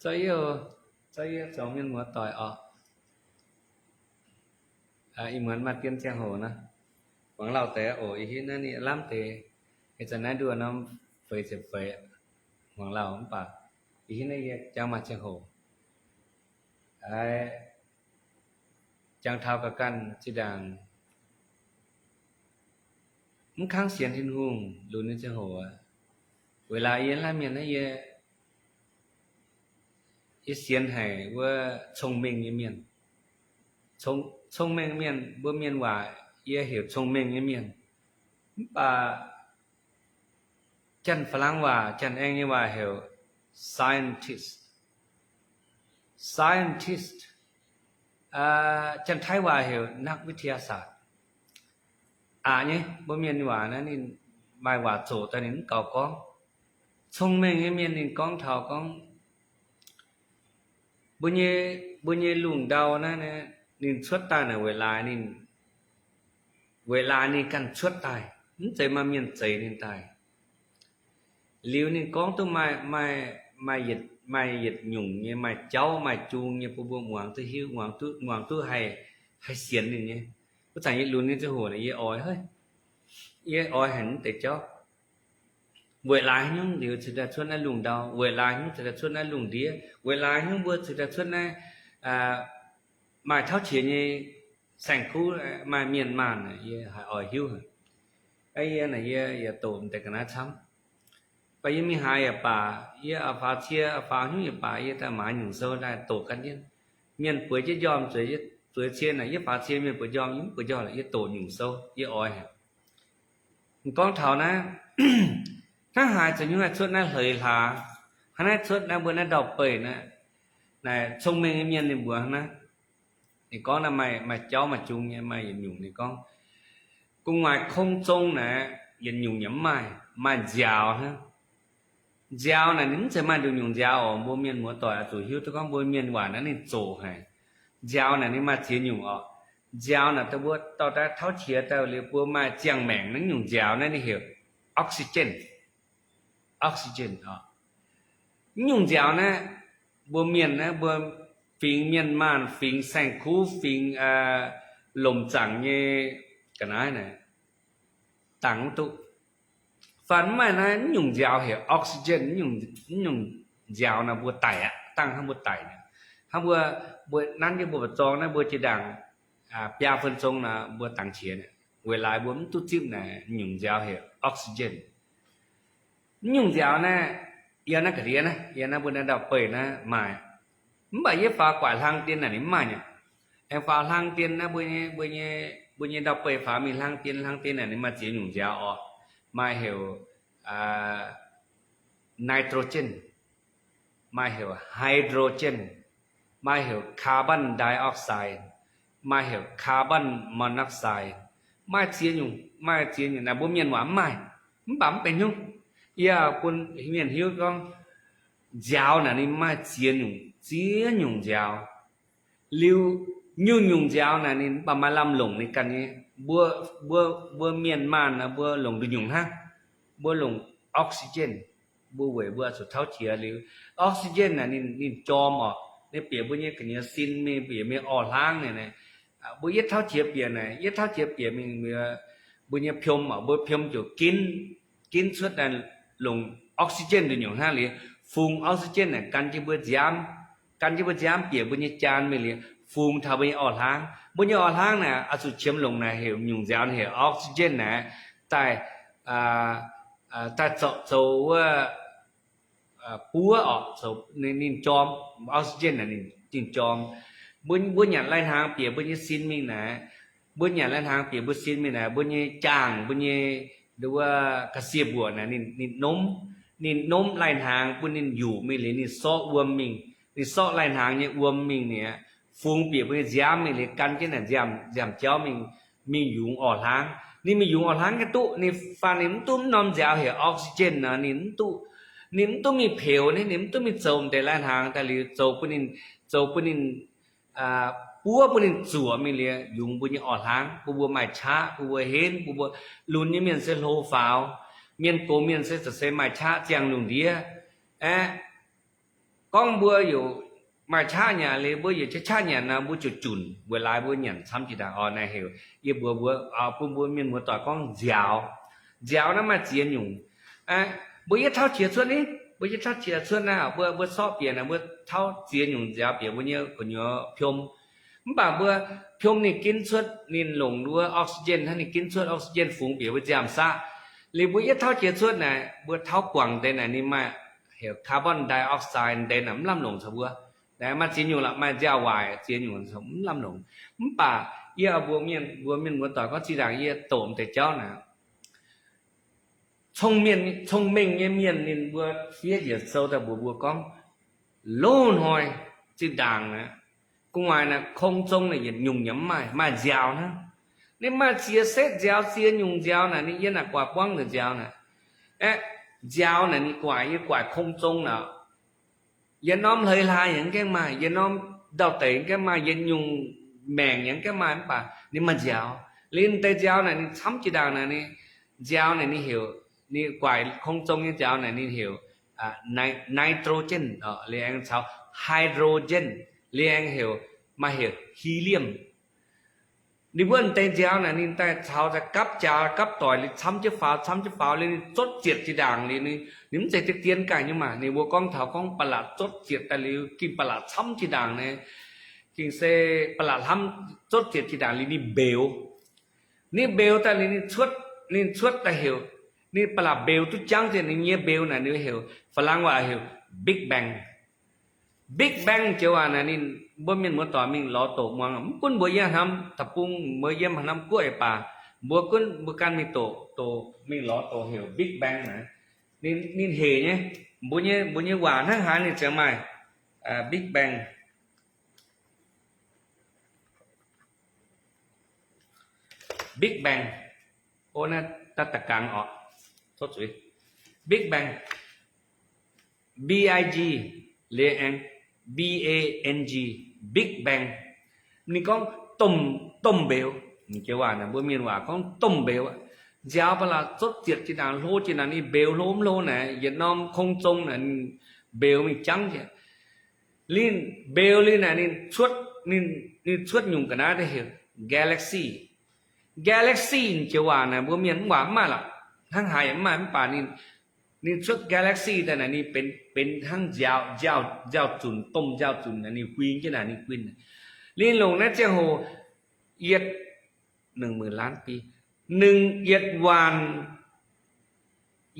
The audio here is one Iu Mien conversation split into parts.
Zorqv yie, zorqv yie zoux mienh muoz-doic oc. Ih muonz maaih dien ziangh hoc nor, muangx lauh deix oc. Ih hitv naaiv ninh lamh deix, ih zanc naaiv nduoh norm feix ziepc feix, muangx lauh mv baac ih hitv naaiv yie jangx maaih ziangh hoc, jangx taux ga'ganh zinh ndaangc mv kangv sienx Tin-Hungh lunx nyei ziangh hoc. Weic laaix yie hnangv mienh naaiv, yie, yie sienx haic wuov cong-mengh nyei mienh. Cong-mengh mienh, mbuo mienh waac yie heuc cong-mengh nyei mienh. Mv baac Janx-Faalaangx waac, Janx-Aengx nyei waac heuc scientist. Scientist, Janx-Taiv waac heuc นักวิทยาศาสตร์. Aqc nyei, mbuo mienh waac naaiv ninh maaih waac zoqc daaih ninh mv gaux gorngv. Cong-mengh nyei mienh ninh gorngv taux gorngv mbuo nyei, mbuo nyei lungh ndau naaiv, ninh cuotv daaih naaic weic laaix ninh, weic laaix ninh ganh cuotv daaih, mv zeiz maaih mienh zeix ninh daaih. Liuz ninh gorngv duqv maaih, maaih, maaih yietc nyungc nyei, maaih jauv maaih jung nyei bun mbuo muangx duqv hiuv, muangx duqv, muangx duqv haih, haih sienx ninh nyei. Wuov zanc yie lunx nyei ziangh hoc yie oix, yie oix haic mv deix jauv. Weic laaix nyungc liuz cingx daaih cuotv naaiv lungh ndau, weic laaix nyungc cingx daaih cuotv naaiv lungh ndiev, weic laaix nyungc mbuo cingx daaih cuotv naaiv maaih tauv qiex nyei saeng-kuv, maaih mienh maanh, yie haiz oix hiuv. Yie naaic yie yaac doqc deix ga'naaiv camv. Mv baac yie mingh haaix yaac baac, yie faaux cie faaux hnyouv yaac baac, yie daaih maaiz nyungc sou daaih doqc gan jienv. Mienh bueix jienv njormh zueiz cie naaic, yie faaux cie mienh bueix njormh, yie mv bueix njormh, yie doqc nyungc sou, yie oix haic. M'gorngv taux naaiv, hnangv haaix zoux nyungc haih cuotv naaiv hleix hlaax, hnangv naaiv cuotv naaiv mbuo naaiv ndau-beih naaiv, naaic cong-mengh nyei mienh ninh mbuox hnangv naaiv. Ninh gorngv naaiv maaih, maaih jauv maaih jung nyei, maaih yietc nyungc ninh gorngv, gu'nguaaic kong zong naaic yietc nyungc yaac mv maaih, maaih nziaaux hnangv. Nziaaux naaic ninh mv zeiz maaih nduqc nyungc nziaaux oc. Mbuo mienh muoz-doic oix zuqc hiuv duqv gorngv mbuo mienh waac naaiv ninh zoqc haic. Nziaaux naaic ninh maaih ziex nyungc oc. Nziaaux naaic dongh mbuo dorh daaih tauv qiex daaih liuz mbuo maaih ziangh maengc naaiv nyungc nziaaux naaiv ninh heuc oxygen. Oxygen oc. Naaiv nyungc nziaaux naaiv, mbuo mienh naaiv, mbuo fingx mienh maanh, fingx saeng-kuv, fingx lomc zaangc nyei ga'naaiv naaic, dangx mv duqv. Fanh mv maaih naaiv, naaiv nyungc nziaaux heuc oxygen, naaiv nyungc nziaaux naaic mbuo daic aqv, dangh hnangv mbuo daic. Hnangv mbuo, mbuo nanv jienv mbuo mba'zorng naaiv mbuo jiex ndaangc biaa fen zong naaic mbuo dangx qiex. Weic laaix mbuo mv duqv zipv naaic nyungc nziaaux heuc oxygen. Naaiv nyungc nziaaux naaiv, yiem naaiv ga'ndiev naaiv, yiem naaiv mbuo naaiv ndau-beih naaiv maaih. Mv baac yie faaux guaaic hlang dien naaic ninh mv maaih nyei. Aengx faaux hlang dien naaiv mbuo nyei, mbuo nyei, mbuo nyei ndau-beih faaux mingh hlang dien, hlang dien naaic ninh maaih ziex nyungc nziaaux oc. Maaih heuc nitrogen, maaih heuc hydrogen, maaih heuc carbon dioxide, maaih heuc carbon monoxide. Maaih ziex nyungc, maaih ziex nyungc naaic mbuo mienh waac mv maaih. Mv baac mv benx hnyouv, yie bun mienh hiuv gorngv nziaaux naaic ninh maaih ziex nyungc, ziex nyungc nziaaux. Liuz nyungc-nyungc nziaaux naaic ninh mv baac maaih lamh longc ninh ganh nyei. Mbuo, mbuo, mbuo mienh maanh naaic mbuo longc nduqc nyungc hnangv. Mbuo longc oxygen, mbuo weic mbuo zuqc tauv qiex liuz. Oxygen naaic ninh, ninh jorm oc. Ninh bieqc mbuo nyei ga'nyiec sin mingh, bieqc mingh orh hlangv naaic. Mbuo yietv tauv qiex bieqc naaic, yietv tauv qiex bieqc mingh, mbuo nyei piom oc, mbuo piom ziouc ginv, ginv cuotv daaih longc oxygen nduqc nyungc hnangv liuz. Fungx oxygen naaic gan jienv mbuo nziaamv, gan jienv mbuo nziaamv bieqc mbuo nyei jaan mingh liuz, fungx taux mbuo nyei orh hlangv. Mbuo nyei orh hlangv naaic oix zuqc qiemx longc naaic heuc nyungc nziaaux heuc oxygen naaic daaih, daaih zoux, zoux wuov buov oc, ninh jorm, oxygen naaic ninh jorm. Mbuo, mbuo nyanc lai-hnaangx bieqc mbuo nyei sin mingh naaic, mbuo nyanc lai-hnaangx bieqc mbuo sin mingh naaic, mbuo nyei jaangh, mbuo nyei nduov ga'sie mbuoqc naaic ninh, ninh nomv, ninh nomv lai-hnaangx bun ninh yuqc mingh liuz ninh sorqv wuom mingh, ninh sorqv lai-hnaangx nyei wuom mingh naaic, fungx bieqc mbuo nyei nziaamv mingh liuz gan jienv naaic nziaamv, nziaamv jauv mingh, mingh yungz orh hlangv. Ninh mingh yungz orh hlangv ga'duqv, ninh faanh ninh mv duqv mv norm nziaaux heuc oxygen nor, ninh mv duqv, ninh mv duqv mingh peux, ninh mv duqv mingh zoux m'deix lai-hnaangx daaih liuz zoux bun ninh, zoux bun ninh, buov bun ninh zuoqc mingh liuz yungz mbuo nyei orh hlangv, bun mbuo maaih qaqv, bun mbuo henv, bun mbuo lunx nyei mienh se hlo faaux, mienh gox mienh se za'gengh maaih qaqv ziangh lungh ndiev aqv. Gorngv mbuo youc maaih qaqv nyanc liuz, mbuo youc qaqv nyanc nor, mbuo ziouc junc weic laaix mbuo nyanc camv jiex ndaangc. Orqc, naaiv heuc yie mbuox mbuo, bun mbuo mienh muoz-doic gorngv nziaaux. Nziaaux naaiv maaih ziex nyungc. Mbuo yietv tauv qiex cuotv ni, mbuo yietv tauv qiex cuotv naaiv, mbuo, mbuo sorqv bieqc naaic, mbuo tauv ziex nyungc nziaaux bieqc mbuo nyei gu'nyuoz piom. Mv baac mbuo piom ninh ginv cuotv, ninh longc wuov oxygen hnangv, ninh ginv cuotv oxygen fungx bieqc mbuo nziaamv-saqv. Liuz mbuo yietv tauv qiex cuotv naaic, mbuo tauv guangc deix naaic ninh maaih heuc carbon dioxide deix naaic mv lamh longc caux mbuo. Maaih ziex nyungc lorqc, maaih nziaaux waaic ziex nyungc mv lamh longc. Mv baac yie mbuox mienh, mbuox mienh muoz-doic gorngv zinh ndaangc yie doqc m'deix jauv naaic, cong-mengh nyei mienh ninh mbuo fiev njiec sou daaih mbuox mbuo gorngv, loz-hnoi zinh ndaangc naaic, gu'nguaaic naaic 空中naaic yietc nyungc nyei mv maaih, maaih nziaaux hnangv. Ninh maaih ziex setv nziaaux, ziex nyungc nziaaux naaic, ninh yiem naaic gu'nguaaic buangv nziaaux naaic. Aeqv, nziaaux naaic ninh gu'nguaaic, yie gu'nguaaic 空中 naaic, yietc norm hleix hlaax yaac mv gaengh maaih, yietc norm ndau-deic mv gaengh maaih, yietc nyungc maengc yaac mv gaengh maaih, mv baac ninh maaih nziaaux. Liuz deix nziaaux naaic ninh camv jiex ndaangc naaic, ninh nziaaux naaic ninh heuc, ninh gu'nguaaic 空中 nyei nziaaux naaic ninh heuc nitrogen, liuz aengx caux hydrogen, liuz aengx heuc, maaih heuc helium. Ninh mbuo deix nziaaux naaic ninh daaih caux daaih gapv jaax gapv doic liuz camv jienv faaux, camv jienv faaux liuz ninh zotv zietc jiex ndaangc liuz ninh, ninh mv zeiz deix dien ganh nyei maah. Ninh mbuo gorngv taux gorngv ประหลาด zotv zietc daaih liuz ging ประหลาด camv jiex ndaangc naaic, ging se ประหลาด hnamv zotv zietc jiex ndaangc liuz ninh mbeux. Ninh mbeux daaih liuz ninh cuotv, ninh cuotv daaih heuc, ninh ประหลาด mbeux duqv jangv zienc ninh nyei mbeux naaic ninh heuc, ฝรั่ง waac heuc Big Bang. Big Bang joux waac naaic ninh, mbuo mienh muoz-doic mingh lorz doqc muangx. Mv gunv mbuo yiem haaix norm deic-bung, mbuo yiem haaix norm guoqv yaac baac, mbuo gunv mbuo ganh mingh doqc, doqc mingh lorz doqc heuc Big Bang naaic. Ninh, ninh hec nyei, mbuo nyei, mbuo nyei waac hnangv haaix ninh ziouc maaih Big Bang. Big Bang. O, naaiv da'gangx orqc. Big Bang, B I G, liuz aengx B A N G, Big Bang. Ninh gorngv domh, domh mbeux. Joux waac naaic mbuo mienh waac gorngv domh mbeux. Nziaaux ประหลาด zotv zietc jiex ndaangc, hlo jiex ndaangc, ninh mbeux hlo mv hlo naaic, yietc norm 空中 naaic ninh mbeux mingh jangv jiex. Ninh mbeux liuz naaic ninh cuotv, ninh cuotv nyungc ga'naaiv daaih heuc galaxy. Galaxy joux waac naaic mbuo mienh mv waac mv maaih lorqc, hnangv haaix yaac mv maaih, mv baac ninh, ninh cuotv galaxy daaih naaic ninh benx, benx hnangv nziaaux, nziaaux, nziaaux zunc, domh nziaaux zunc naaic ninh huing jienv naaic ninh guinh. Ninh longc naaiv ziangh hoc yietc, หนึ่งหมื่นล้านปี, ninh yietc waanc,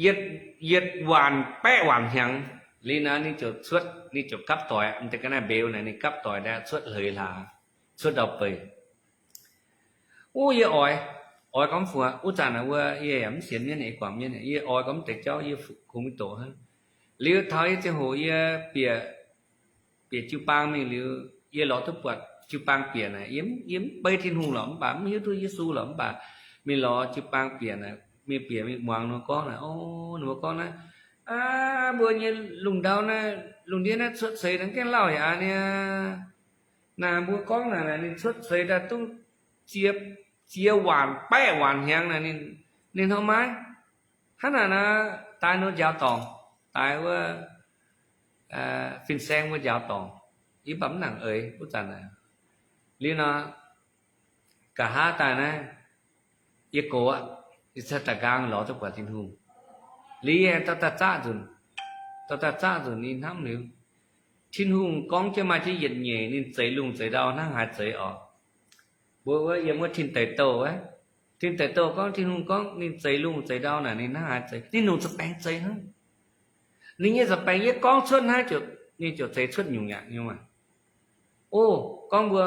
yietc, yietc waanc baeqv waanc hnyangx. Liuz naaic ninh ziouc cuotv, ninh ziouc gapv doic, m'deix ga'naaiv mbeux naaic ninh gapv doic daaih cuotv hleix hlaax, cuotv ndau-beih. Wuov yie oix, oix gorngv fungx wuov zanc naaic wuov yie yaac mv sienx mienv, eix guangc mienv, yie oix gorngv m'deix jauv yie kungx mingh doqc hnangv. Liuz taux yie ziangh hoc yie bieqc, bieqc jiu-baang mingh liuz, yie lorz duqv buatc jiu-baang bieqc naaic, yie, yie mv beiv Tin-Hungh lorqc, mv baac mv hiuv duqv Yesu lorqc, mv baac mingh lorz jiu-baang bieqc naaic, mingh bieqc mingh muangx ninh mbuo gorngv naaic, o, ninh mbuo gorngv naaiv, aa, mbuo nyei lungh ndau naaiv, lungh ndiev naaiv cuotv seix naaiv gaengh lauh yaac aqv niaa. Naaic mbuo gorngv naaic, ninh cuotv seix daaih duqv ziex, ziex waanc baeqv waanc hnyangx naaic, ninh hnangv maiv, hnangv naaic naaic daaih nor njaaux dorngc, daaih wuov fin-saeng wuov njaaux dorngc, yie mv baac mv nangc eix wuov zanc naaic. Liuz nor, nqa'haav daaih naaiv, yie gox aqv, yie cingx daaih nqaang lorz duqv buatc Tin-Hungh. Liuz yie dorh daaih zaqv nzunc, dorh daaih zaqv nzunc ninh hnamv liuz, Tin-Hungh gorngv jienv maaih jienv yietc nyeic ninh zeix lungh zeix ndau hnangv haaix zeix oc. Mbuo wuov yiem wuov tin deic douh, tin deic douh gorngv Tin-Hungh gorngv ninh zeix lungh zeix ndau naaic ninh hnangv haaix zeix, ninh longc za'baengx zeix hnangv. Ninh nyei za'baengx yie gorngv cuotv hnangv, ninh ziouc zeix cuotv nyungc yaac nyungc aqv. O, gorngv mbuo,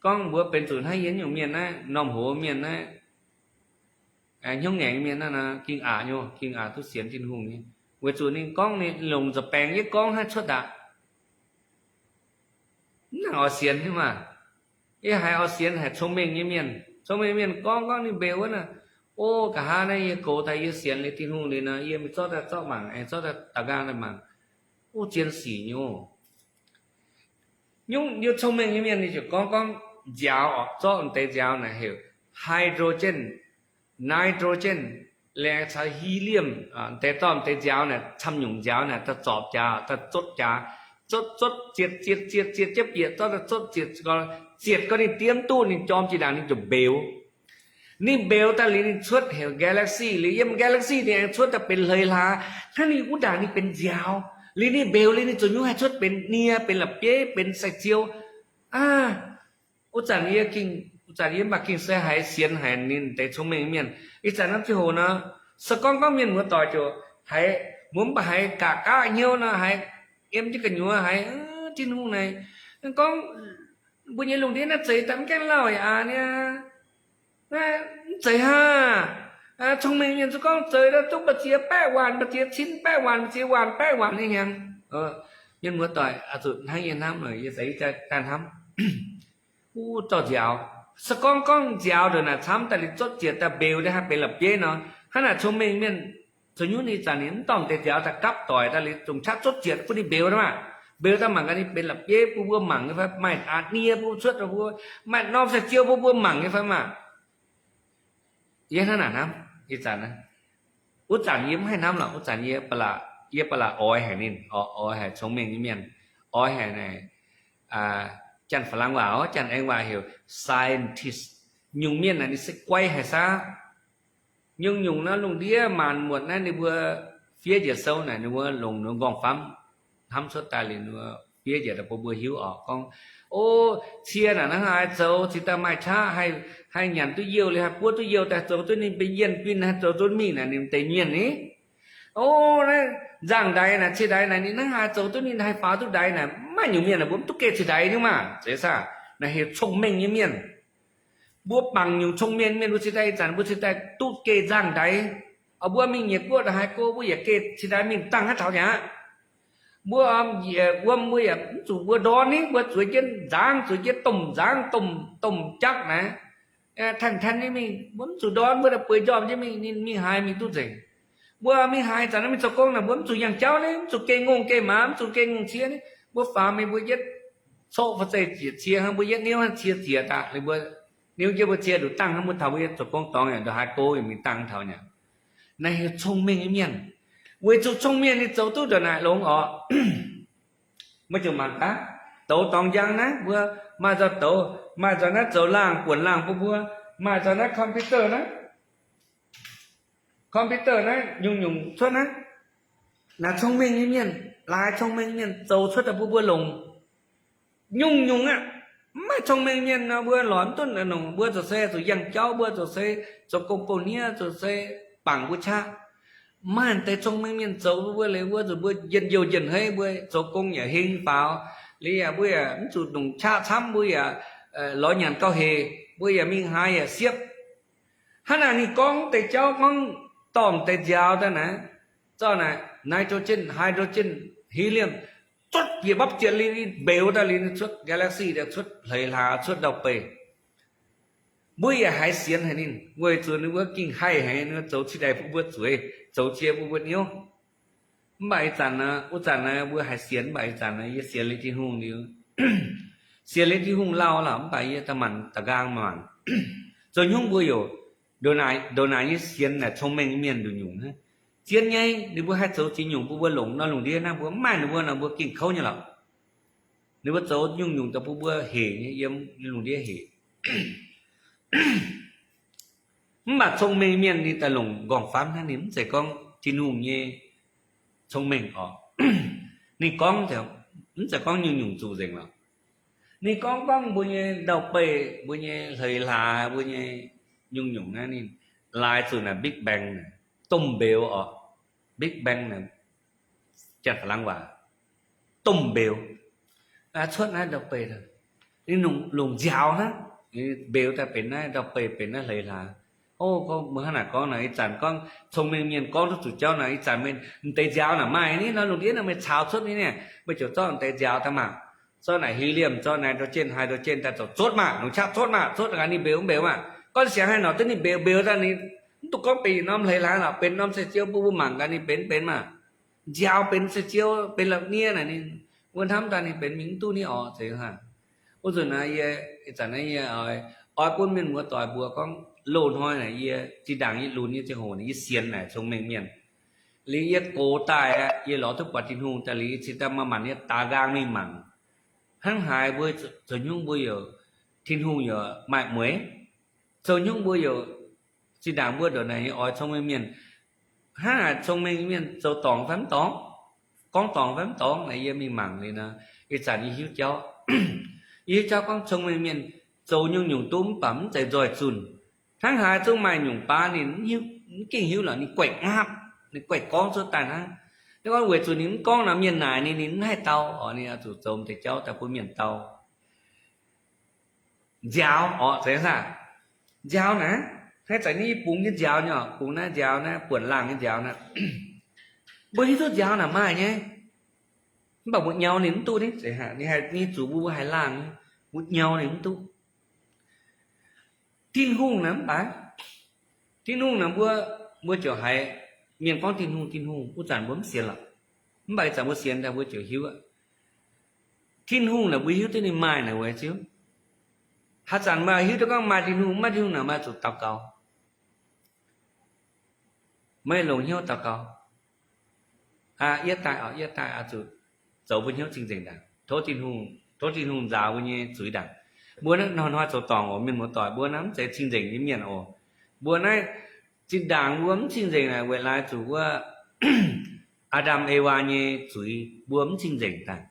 gorngv mbuo benx zuqc hnangv yie nyungc mienh naaiv, norm hoz mienh naaiv, hnyouv ngaengc mienh naaiv nor, ging aqc nyei, ging aqc duqv sienx Tin-Hungh nyei. Weic zuqc ninh gorngv ninh longc nza'baengx yie gorngv hnangv cuotv aqv. Mv nangc oix sienx nyei maah. Yie haiz oix sienx haic cong-mengh nyei mienh. Cong-mengh mienh gorngv, gorngv ninh mbeux wuov naaic, o, nqa'haav naaiv yie goux daaih yie sienx liuz Tin-Hungh liuz nor, yie mingh zorqv daaih zorqv mangc, aengx zorqv daaih da'nqaang daaih mangc. O, zien sic nyei. Nyungc yie cong-mengh nyei mienh ninh ziouc gorngv, gorngv nziaaux oc, zorqv deix nziaaux naaic heuc hydrogen, nitrogen, liuz caux helium, deix dorh deix nziaaux naaic, camv nyungc nziaaux naaic daaih zorpc jaax, daaih zotv jaax, zotv zotv zietc zietc zietc zietc jienv bieqc zorqv daaih zotv zietc, zietc gorngv ninh diev mv duqv, ninh jorm jiex ndaangc ninh ziouc mbeux. Ninh mbeux daaih liuz ninh cuotv heuc galaxy, liuz yiem galaxy ninh aengx cuotv daaih benx hleix hlaax. Hnangv ninh wuov ndaangc ninh benx nziaaux, liuz ninh mbeux liuz ninh zoux nyungc haih cuotv benx nie, benx la'bieiv, benx sai-ziou. Aav, wuov zanc yie gengh, wuov zanc yie mv baac gengh se haiz sienx haic ninh deix cong-mengh mienh. Ih zanc naaiv ziangh hoc nor, se gorngv gorngv mienh muoz-doic ziouc haiz, mbuo mv baac haiz gaqv gaqv hnyouv nor, haiz yiem jienv gu'nyuoz haiz, Tin-Hungh naaic gorngv mbuo nyei lungh ndiev naaiv zeiz daaih mv gaengh lauh yaac aqc niaa. Naaiv mv zeiz haah? Cong-mengh mienh se gorngv zeiz daaih duqv mbu'ziex baeqv waanc, mbu'ziex cin baeqv waanc, mbu'ziex waanc baeqv waanc nyei hnyangx. Mienh muoz-doic, zuqc hnangv yie hnamv, yie se daaih hnamv, wuov dauh nziaaux, se gorngv gorngv nziaaux ndongc naaic camv daaih liuz zotv zietc daaih mbeux daaih haih benx la'bieiv nor, hnangv naaic cong-mengh mienh zoux nyungc ninh zanc ninh mv dorh deix nziaaux daaih gapv doic daaih liuz zungv qaqv zotv zietc bun ninh mbeux daaih maah. Mbeux daaih mangc gaax ninh benx la'bieiv bun mbuo mangc nyei fai, maaih aqc nie bun mbuo cuotv, mbuo maaih norm sai-ziou bun mbuo mangc nyei fai maah. Yie hnangv naaic hnamv, ih zanc, wuov zanc yie mv haih hnamv lorqc, wuov zanc yie, yie ba'laqc oix haic ninh, oix haic cong-mengh nyei mienh, oix haic naaic, Janx-Faalaangx waac, Janx-Aengx waac heuc scientist. Nyungc mienh naaic ninh se guai haic saah. Nyungc-nyungc naaiv lungh ndiev maanc muotc naaiv ninh mbuo fiev njiec sou naaic ninh mbuo longc ninh mbuo nqorngv-famv hnamv cuotv daaih liuz ninh mbuo fiev njiec daaih bun mbuo hiuv oc. Gorngv, o, cie naaic hnangv haaix zoux cingx daaih maaih qaqv haih nyanc duqv youh liuz haih buov duqv youh daaih zoux duqv ninh mbuo yienh guin haih zoux duqv mingh naaic ninh deix mienh ni. O, naaiv nzangh-ndaix naaic, cie-ndaix naaic ninh hnangv haaix zoux duqv ninh haih faaux duqv ndaix naaic, maaih nyungc mienh naaic mbuo mv duqv geh cie-ndaix nyungc maah. Zeiz saah? Naaic heuc cong-mengh nyei mienh. Mbuo bangc nyungc cong-mengh mienh mbuo cingx daaih ih zanc mbuo cingx daaih duqv geh nzangh-ndaix. Mbuo mingh nyiec guoqv ndongc haaix go mbuo yaac geh cie-ndaix mingh dangh haaix taux mi'aqv. Mbuo wuom mbuo yaac mv zuqc mbuo ndorn ni, mbuo zueiz jienv nzangv, zueiz jienv domh nzangv, domh, domh jaqv naaic, tan-tan nyei mingh, mbuo mv zuqc ndorn, mbuo daaih bueix njormh jienv mingh, ninh mingh haaix mingh duqv nzengc. Mbuo mingh haaix zanc naaiv mingh zoux gong naaic mbuo mv zuqc yangh jauv ni, mv zuqc geh ngongh geh maaz, mv zuqc geh ngongh cie ni. Mbuo faaux mingh mbuo yietv coqv fai zeiz ziec cie hnangv, mbuo yietv niouv hnangv cie ziec daaih liuz mbuo niouv jienv mbuo cie nduqc dangh hnangv, mbuo taux mbuo yietv zoux gong dorngx yaac ndongc haaix go yaac mingh dangh taux nyei. Naaiv heuc cong-mengh nyei mienh. Weic zuqc cong-mengh ninh zoux duqv ndongc naaic longx oc. Mbuo ziouc mangc gaax, douz dorngx njang naaiv mbuo maaih nzauh douz, maaih nzauh naaiv zoux laangh buonc laangh bun mbuo, maaih nzauh naaiv computer naaiv, computer naaiv nyungc-nyungc cuotv naaiv. Naaiv cong-mengh nyei mienh, laaix cong-mengh mienh zoux cuotv daaih bun mbuo longc. Nyungc-nyungc aqv. Mv maaih cong-mengh mienh nor mbuo lorz mv duqv longc. Mbuo ziouc se zuqc yangh jauv, mbuo ziouc se zoux gong bouh hniev, ziouc se bangc mbuo qaqv. Maaih deix cong-mengh mienh zoux mbuo leiz mbuo zuqc mbuo njien-youh njien-heiv, mbuo zoux gong yaac heng faaux. Liuz yaac mbuo yaac mv zuqc ndongc qaqv camv, mbuo yaac lorz nyanc gauh hec, mbuo yaac mingh haaix yaac siepv. Hnangv naaic ninh gorngv deix jauv gorngv dorngc deix nziaaux daaih naaiv, zorqv naaic nitrogen, hydrogen, helium, cuotv bieqc mbapv zietc liuz ninh mbeux daaih liuz ninh cuotv galaxy daaih, cuotv hleix hlaax, cuotv ndau-beih. Mbuo yaac haiz sienx haic ninh weic zuqc ninh mbuo gengh haih haic ninh zoux cie-ndaix bun mbuo zueiz, zoux cie bun mbuo niouv. Mv baac ih zanc, wuov zanc naaiv mbuo haiz sienx, mv baac ih zanc naaiv yie sienx liuz Tin-Hungh liuz, sienx liuz Tin-Hungh lauh lorqc, mv baac yie da'maanc da'nqaang maanc. Zoux nyungc mbuo youc ndongc naaic nyei sienx naaic cong-mengh mienh nyungc-nyungc hnangv. Zien nyei, ninh mbuo haih zoux ziex nyungc bun mbuo longc nor, lungh ndiev naaiv mbuo mv maaih ninh mbuo nor mbuo gengh kouv nyei lorqc. Ninh mbuo zoux nyungc-nyungc daaih bun mbuo hec nyei, yiem lungh ndiev hec. Mv baac cong-mengh mienh ninh daaih longc nqorngv-famv hnangv, ninh mv zeiz gorngv Tin-Hungh nyei cong-mengh oc. Ninh gorngv, mv zeiz gorngv nyungc-nyungc zuqc nzengc lorqc. Ninh gorngv gorngv mbuo nyei ndau-beih, mbuo nyei hleix hlaax, mbuo nyei nyungc-nyungc naaiv ninh laaix zuqc naaic Big Bang, domh mbeux oc. Big Bang naaic Janx-Faalaangx waac, domh mbeux, cuotv naaiv ndau-beih, ninh longc nziaaux hnangv, mbeux daaih benx naaiv ndau-beih, benx naaiv hleix hlaax. O, gorngv mbuo hnangv naaic gorngv naaic, ih zanc gorngv cong-mengh mienh gorngv duqv zuqc jauv naaic, ih zanc meih deix nziaaux naaic maaih ni nor, lungh ndiev naaic meih caux cuotv ni, meih ziouc zorqv deix nziaaux daaih maah, zorqv naaic helium, zorqv nitrogen, hydrogen daaih zoux cuotv maah, longc qaqv cuotv maah, cuotv gaax ninh mbeux mv mbeux maah. Gorngv siangx haaix nor duqv ninh mbeux, mbeux daaih ninh mv duqv gorngv benx norm hleix hlaax lorqc, benx norm sai-ziou bun mbuo mangc gaax ninh benx mv benx maah. Nziaaux benx sai-ziou, benx la'niev naaic ninh, mbuo hnamv daaih ninh benx mingh mv duqv ni oc, zeiz hnangv. Wuov nzunc naaiv yie, ih zanc naaiv yie oix bun mienh muoz-doic mbuox gorngv, loz-hnoi naaic yie zinh ndaangc yie lunx nyei ziangh hoc naaic yie sienx naaic cong-mengh mienh. Liuz yie gox daaih aqv, yie lorz duqv buatc Tin-Hungh daaih liuz, yie cingx daaih manc-manc nyei daaux nqaang mingh mangc. Hnangv haaix mbuo zoux nyungc mbuo yaac, Tin-Hungh yaac maaih mueiz. Zoux nyungc mbuo yaac, zinh ndaangc mbuo ndongc naaic nyei oix cong-mengh mienh, hnangv haaix cong-mengh mienh zoux dorngc fai mv dorngc, gorngv dorngc fai mv dorngc naaic, yie mingh mangc liuz nor, ih zanc yie hiuv jauv. Yie hiuv jauv gorngv cong-mengh mienh zoux nyungc-nyungc duqv mv baac mv zeiz nzoih zunh. Hnangv haaix zungv maaih nyungc baav ninh mv gengh hiuv lorqc, ninh guaix ngaapv, ninh guaix gorngv cuotv daaih hnangv. Naaiv gorngv weic zuqc ninh mv gorngv nor, mienh naaic ninh, ninh mv haih dau orqc. Ninh oix zuqc zoux m'deix jauv daaih bun mienh dau. Nziaaux orqc, zeiz saah? Nziaaux naaic, haaix zanc nyei yie bungx jienv nziaaux nyei orqc, bungx naaiv nziaaux naaiv, buonc laangh nyei nziaaux naaiv. Mbuo hiuv duqv nziaaux naaic maaih nyei, mv baac mbuo nyau ninh mv duqv ni, ninh haih, ninh zuqc mbuo, mbuo haih laangh nyei, mbuo nyau ninh mv duqv. Tin-Hungh naaic mv baac, Tin-Hungh naaic mbuo, mbuo ziouc haiz mienh gorngv Tin-Hungh, Tin-Hungh, wuov zanc mbuo mv sienx lorqc. Mv baac ih zanc mbuo sienx daaih mbuo ziouc hiuv aqv. Tin-Hungh naaic mbuo hiuv duqv ninh maaih naaic weic ziouc, haaix zanc maaih hiuv duqv gorngv maaih Tin-Hungh, maaih Tin-Hungh naaic maaih zuqc daux gaux. Maiv longc hnyouv daux gaux. Aa, yietv daaih oc, yietv daaih oix zuqc zoux mbuo hnyouv cing-nzengc ndaangc. Tov Tin-Hungh, tov Tin-Hungh nzaaux mbuo nyei zuiz ndaangc. Mbuo naaiv hnoi-hnoi zoux dorngc oc, mienh muoz-doic, mbuo naaiv mv zeiz cing-nzengc nyei mienh oc. Mbuo naaiv zinh ndaangc mbuo mv cing-nzengc naaic weic laaix zuqc wuov Aa^ndam Ewaa nyei zuiz mbuo mv cing-nzengc daaih.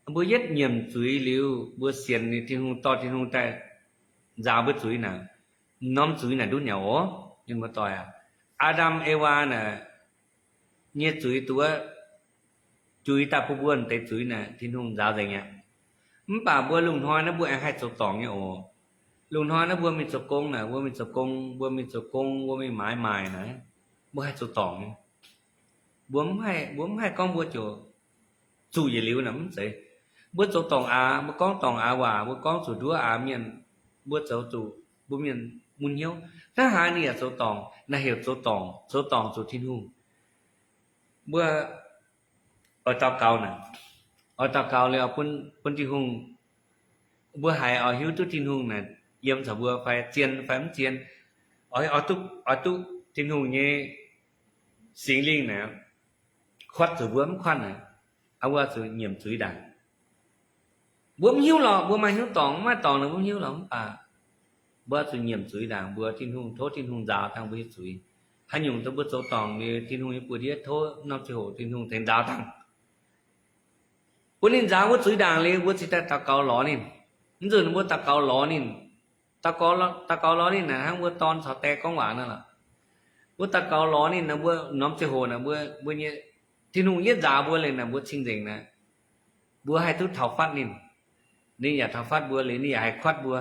Mbuo yietv nyiemc zuiz liuz, mbuo sienx ninh, Tin-Hungh dorh Tin-Hungh daaih nzaaux mbuo zuiz naaic, norm zuiz naaic nduov nyei oc, mienh muoz-doic aac. Aa^ndam Ewaa naaic nyei zuiz duqv juix daaih bun mbuo deix zuiz naaic Tin-Hungh nzaaux nzengc aqv. Mv baac mbuo lungh hnoi naaiv mbuo aengx haih zoux dorngc nyei oc. Lungh hnoi naaiv mbuo mingh zoux gong naaic, mbuo mingh zoux gong, mbuo mingh zoux gong, mbuo mingh maaiz maaih naaic, mbuo haih zoux dorngc nyei. Mbuo mv haih, mbuo mv haih gorngv mbuo ziouc zuqc yietc liuz naaic, mv zeiz. Mbuo zoux dorngc aax, mbuo gorngv dorngc aax waac, mbuo gorngv zuqc nduov aax mienh, mbuo zoux zuqc mbuo mienh mun hnyouv. Hnangv haaix ninh yaac zoux dorngc, naaiv heuc zoux dorngc, zoux dorngc zuqc Tin-Hungh. Mbuo oix daux gaux naaic, oix daux gaux liuz bun, bun Tin-Hungh, mbuo haiz oix hiuv duqv Tin-Hungh naaic yiem caux mbuo fai zien fai mv zien. Oix, oix duqv, oix duqv Tin-Hungh nyei Singx Lingh naaic kuatv zuqc mbuo mv kuatv naaic, mbuo zuqc nyiemc zuiz ndaangc. Mbuo mv hiuv lorqc, mbuo maaih hnyouv dorngc, mv maaih dorngc naaic mbuo mv hiuv lorqc, mv baac mbuo zuqc nyiemc zuiz ndaangc mbuo, Tin-Hungh, tov Tin-Hungh nzaaux dangh mbuo nyei zuiz. Haaix nyungc dongh mbuo zoux dorngc liuz, Tin-Hungh nyei buoz-ndiev, tov norm ziangh hoc Tin-Hungh tengx nzaaux dangh. Bun ninh nzaaux mbuo zuiz ndaangc liuz, mbuo cingx daaih daux gaux lorz ninh. Mv nzunc mbuo daux gaux lorz ninh, daux gaux lorz ninh naaic hnangv mbuo dorn caux die gorngv waac naaiv lorqc. Mbuo daux gaux lorz ninh naaic, mbuo norm ziangh hoc naaic mbuo, mbuo nyei Tin-Hungh yietv nzaaux mbuo liuz naaic, mbuo cing-nzengc naaic, mbuo haih duqv taux fatv ninh. Ninh yaac taux fatv mbuo liuz, ninh yaac haih kuatv mbuo.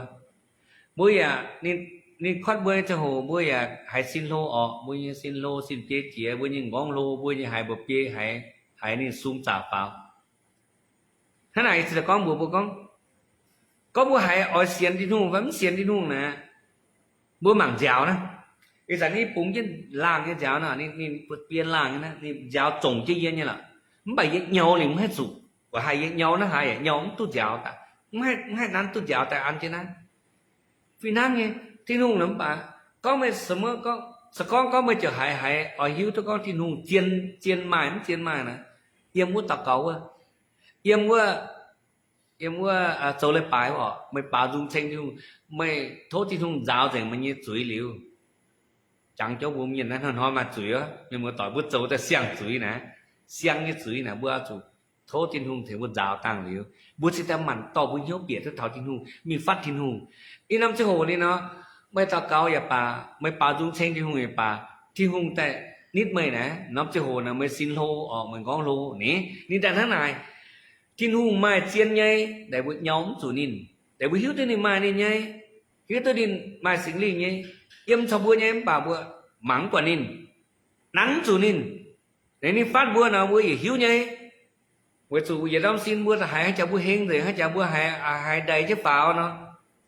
Mbuo yaac, ninh, ninh kuatv mbuo nyei ziangh hoc mbuo yaac haiz sin hlo orqc, mbuo nyei sin hlo, sin biei jiex, mbuo nyei m'nqorngv hlo, mbuo nyei haiz mba'biei, haiz, haiz ninh sung zaqc faaux. Hnangv naaic, yie cingx daaih gorngv mbuox mbuo gorngv, gorngv mbuo haiz oix sienx Tin-Hungh fai mv sienx Tin-Hungh naaic, mbuo mangc nziaaux naaiv. Ih zanc yie bungx jienv laangh nyei nziaaux naaic, ninh, ninh biei laangh nyei naaiv, ninh nziaaux zongc jienv yie nyei lorqc. Mv baac yie nyau ninh mv haih zuqc. Weic haaix yie nyau naaiv haaix yaac nyau mv duqv nziaaux daaih, mv haih, mv haih nanv duqv nziaaux daaih an jienv naaiv. Fih hnangv nyei, Tin-Hungh naaic mv baac gorngv meih se gorngv, gorngv, se gorngv gorngv meih ziouc haiz, haiz oix hiuv duqv gorngv Tin-Hungh zien, zien maaih mv zien maaih naaic, yiem wuov daux gaux wuov, yiem wuov, yiem wuov zoux leiz-baaix wuov orqc, meih baaux nzung ceng Tin-Hungh, meih tov Tin-Hungh nzaaux nzengc meih nyei zuiz liuz, jangx jouv mbuo mienh naaiv hnoi-hnoi maaih zuiz wuov, mienh muoz-doic, mbuo zoux daaih siang zuiz naaic, siang nyei zuiz naaic, mbuo oix zuqc tov Tin-Hungh tengx mbuo nzaaux dangh liuz, mbuo cingx daaih manc dorh mbuo hnyouv bieqc duqv taux Tin-Hungh, mingh fatv Tin-Hungh. Ih norm ziangh hoc ninh nor, meih daux gaux yaac baac, meih baaux nzung ceng Tin-Hungh yaac baac, Tin-Hungh daaih nitv meih naaic, norm ziangh hoc naaic meih sin hlo orqc, meih m'nqorngv hlo ni, ninh daaih hnangv naaic. Tin-Hungh maaih zien nyei, deix mbuo nyau mv zuqc ninh, deix mbuo hiuv duqv ninh maaih ninh nyei, hiuv duqv ninh maaih Singx Lingh nyei, yiem caux mbuo nyei mv baac mbuo mangc mv buatc ninh. Nanv mv zuqc ninh. Ninh fatv mbuo nor mbuo yietc hiuv nyei. Weic zuqc yietc norm sin mbuo haiz haaix jaax mbuo heng nzengc, haaix jaax mbuo haiz, haiz ndaix jienv faaux nor,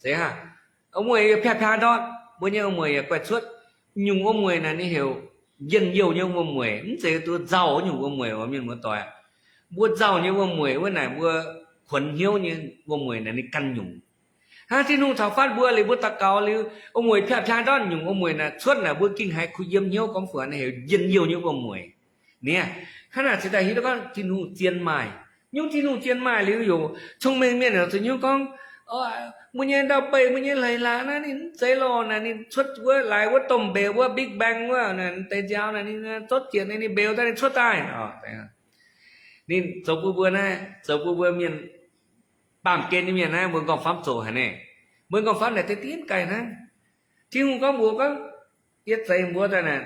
zeiz haaix, wuom-mueic yaac piaa-piaa ndortv, mbuo nyei wuom-mueic yaac guaih cuotv. Nyungc wuom-mueic naaic ninh heuc njien-youh nyei wuom-mueic, mv zeiz duqv nzauh nyungc wuom-mueic oc, mienh muoz-doic. Mbuo nzauh nyei wuom-mueic wuov naaic mbuo kuonx hnyouv nyei wuom-mueic naaic ninh ganh nyungc. Hnangv Tin-Hungh caux fatv mbuo liuz, mbuo daux gaux liuz, wuom-mueic piaa-piaa ndortv nyungc wuom-mueic naaic cuotv naaic, mbuo gengh haiz kuh yiem hnyouv gorngv fai naaic heuc njien-youh nyei wuom-mueic. Niaa, hnangv naaic cingx daaih hiuv duqv gorngv Tin-Hungh zien maaih. Nyungc Tin-Hungh zien maaih liuz, youc cong-mengh mienh zuqc nyungc gorngv, mbuo nyei ndau-beih, mbuo nyei leiz-latc naaiv ninh mv zeiz lorqc naaic, ninh cuotv wuov laaix wuov domh mbeux wuov Big Bang wuov, deix nziaaux naaic ninh zotv zietc ninh mbeux daaih ninh cuotv daaih. Ninh zoux bun mbuo naaiv, zoux bun mbuo mienh, baamh gen nyei mienh naaiv, mbuo nqorngv-famv zoqc haic naaic. Mbuo nqorngv-famv naaic deix dienv gaaih hnangv. Tin-Hungh gorngv mbuox gorngv, yie zeix mbuo daaih naaic,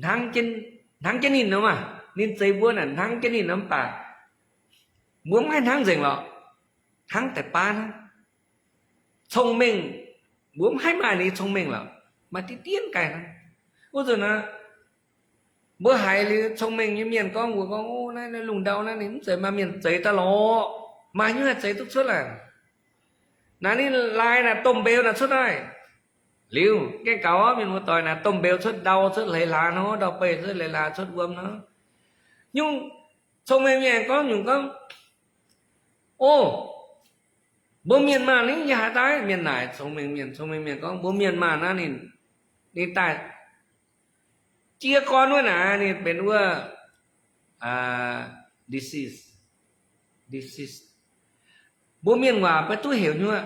hnangv jienv ninh nor maah. Ninh zeix mbuo naaic hnangv jienv ninh nor mv baac mbuo mv haih hnangv nzengc lorqc. Hnangv deix baav hnangv. Cong-mengh, mbuo mv haih maaih ninh cong-mengh lorqc. Maaih deix dienv gaaih hnangv. Wuov zanc naaic, mbuo haiz liuz cong-mengh nyei mienh gorngv mbuox gorngv, o, naaiv lungh ndau naaiv ninh mv zeiz maaih mienh zeix daaih lorqc. Maaih nyungc haih zeix duqv cuotv laaic. Naaiv ninh laaix naaic domh mbeux naaic cuotv daaih. Liuz gaengh gaux mienh muoz-doic naaic domh mbeux cuotv ndau, cuotv leiz-latc nor, ndau-beih cuotv leiz-latc, cuotv wuom nor. Nyungc cong-mengh mienh gorngv nyungc gorngv, o, mbuo mienh maanh ninh yaac haaix daaih? Mienh naaic, cong-mengh mienh, cong-mengh mienh gorngv mbuo mienh maanh naaiv ninh, ninh daaih jiez gorn wuov naaic ninh benx wuov disease, disease. Mbuo mienh waac maiv duqv heuc nyuoqv.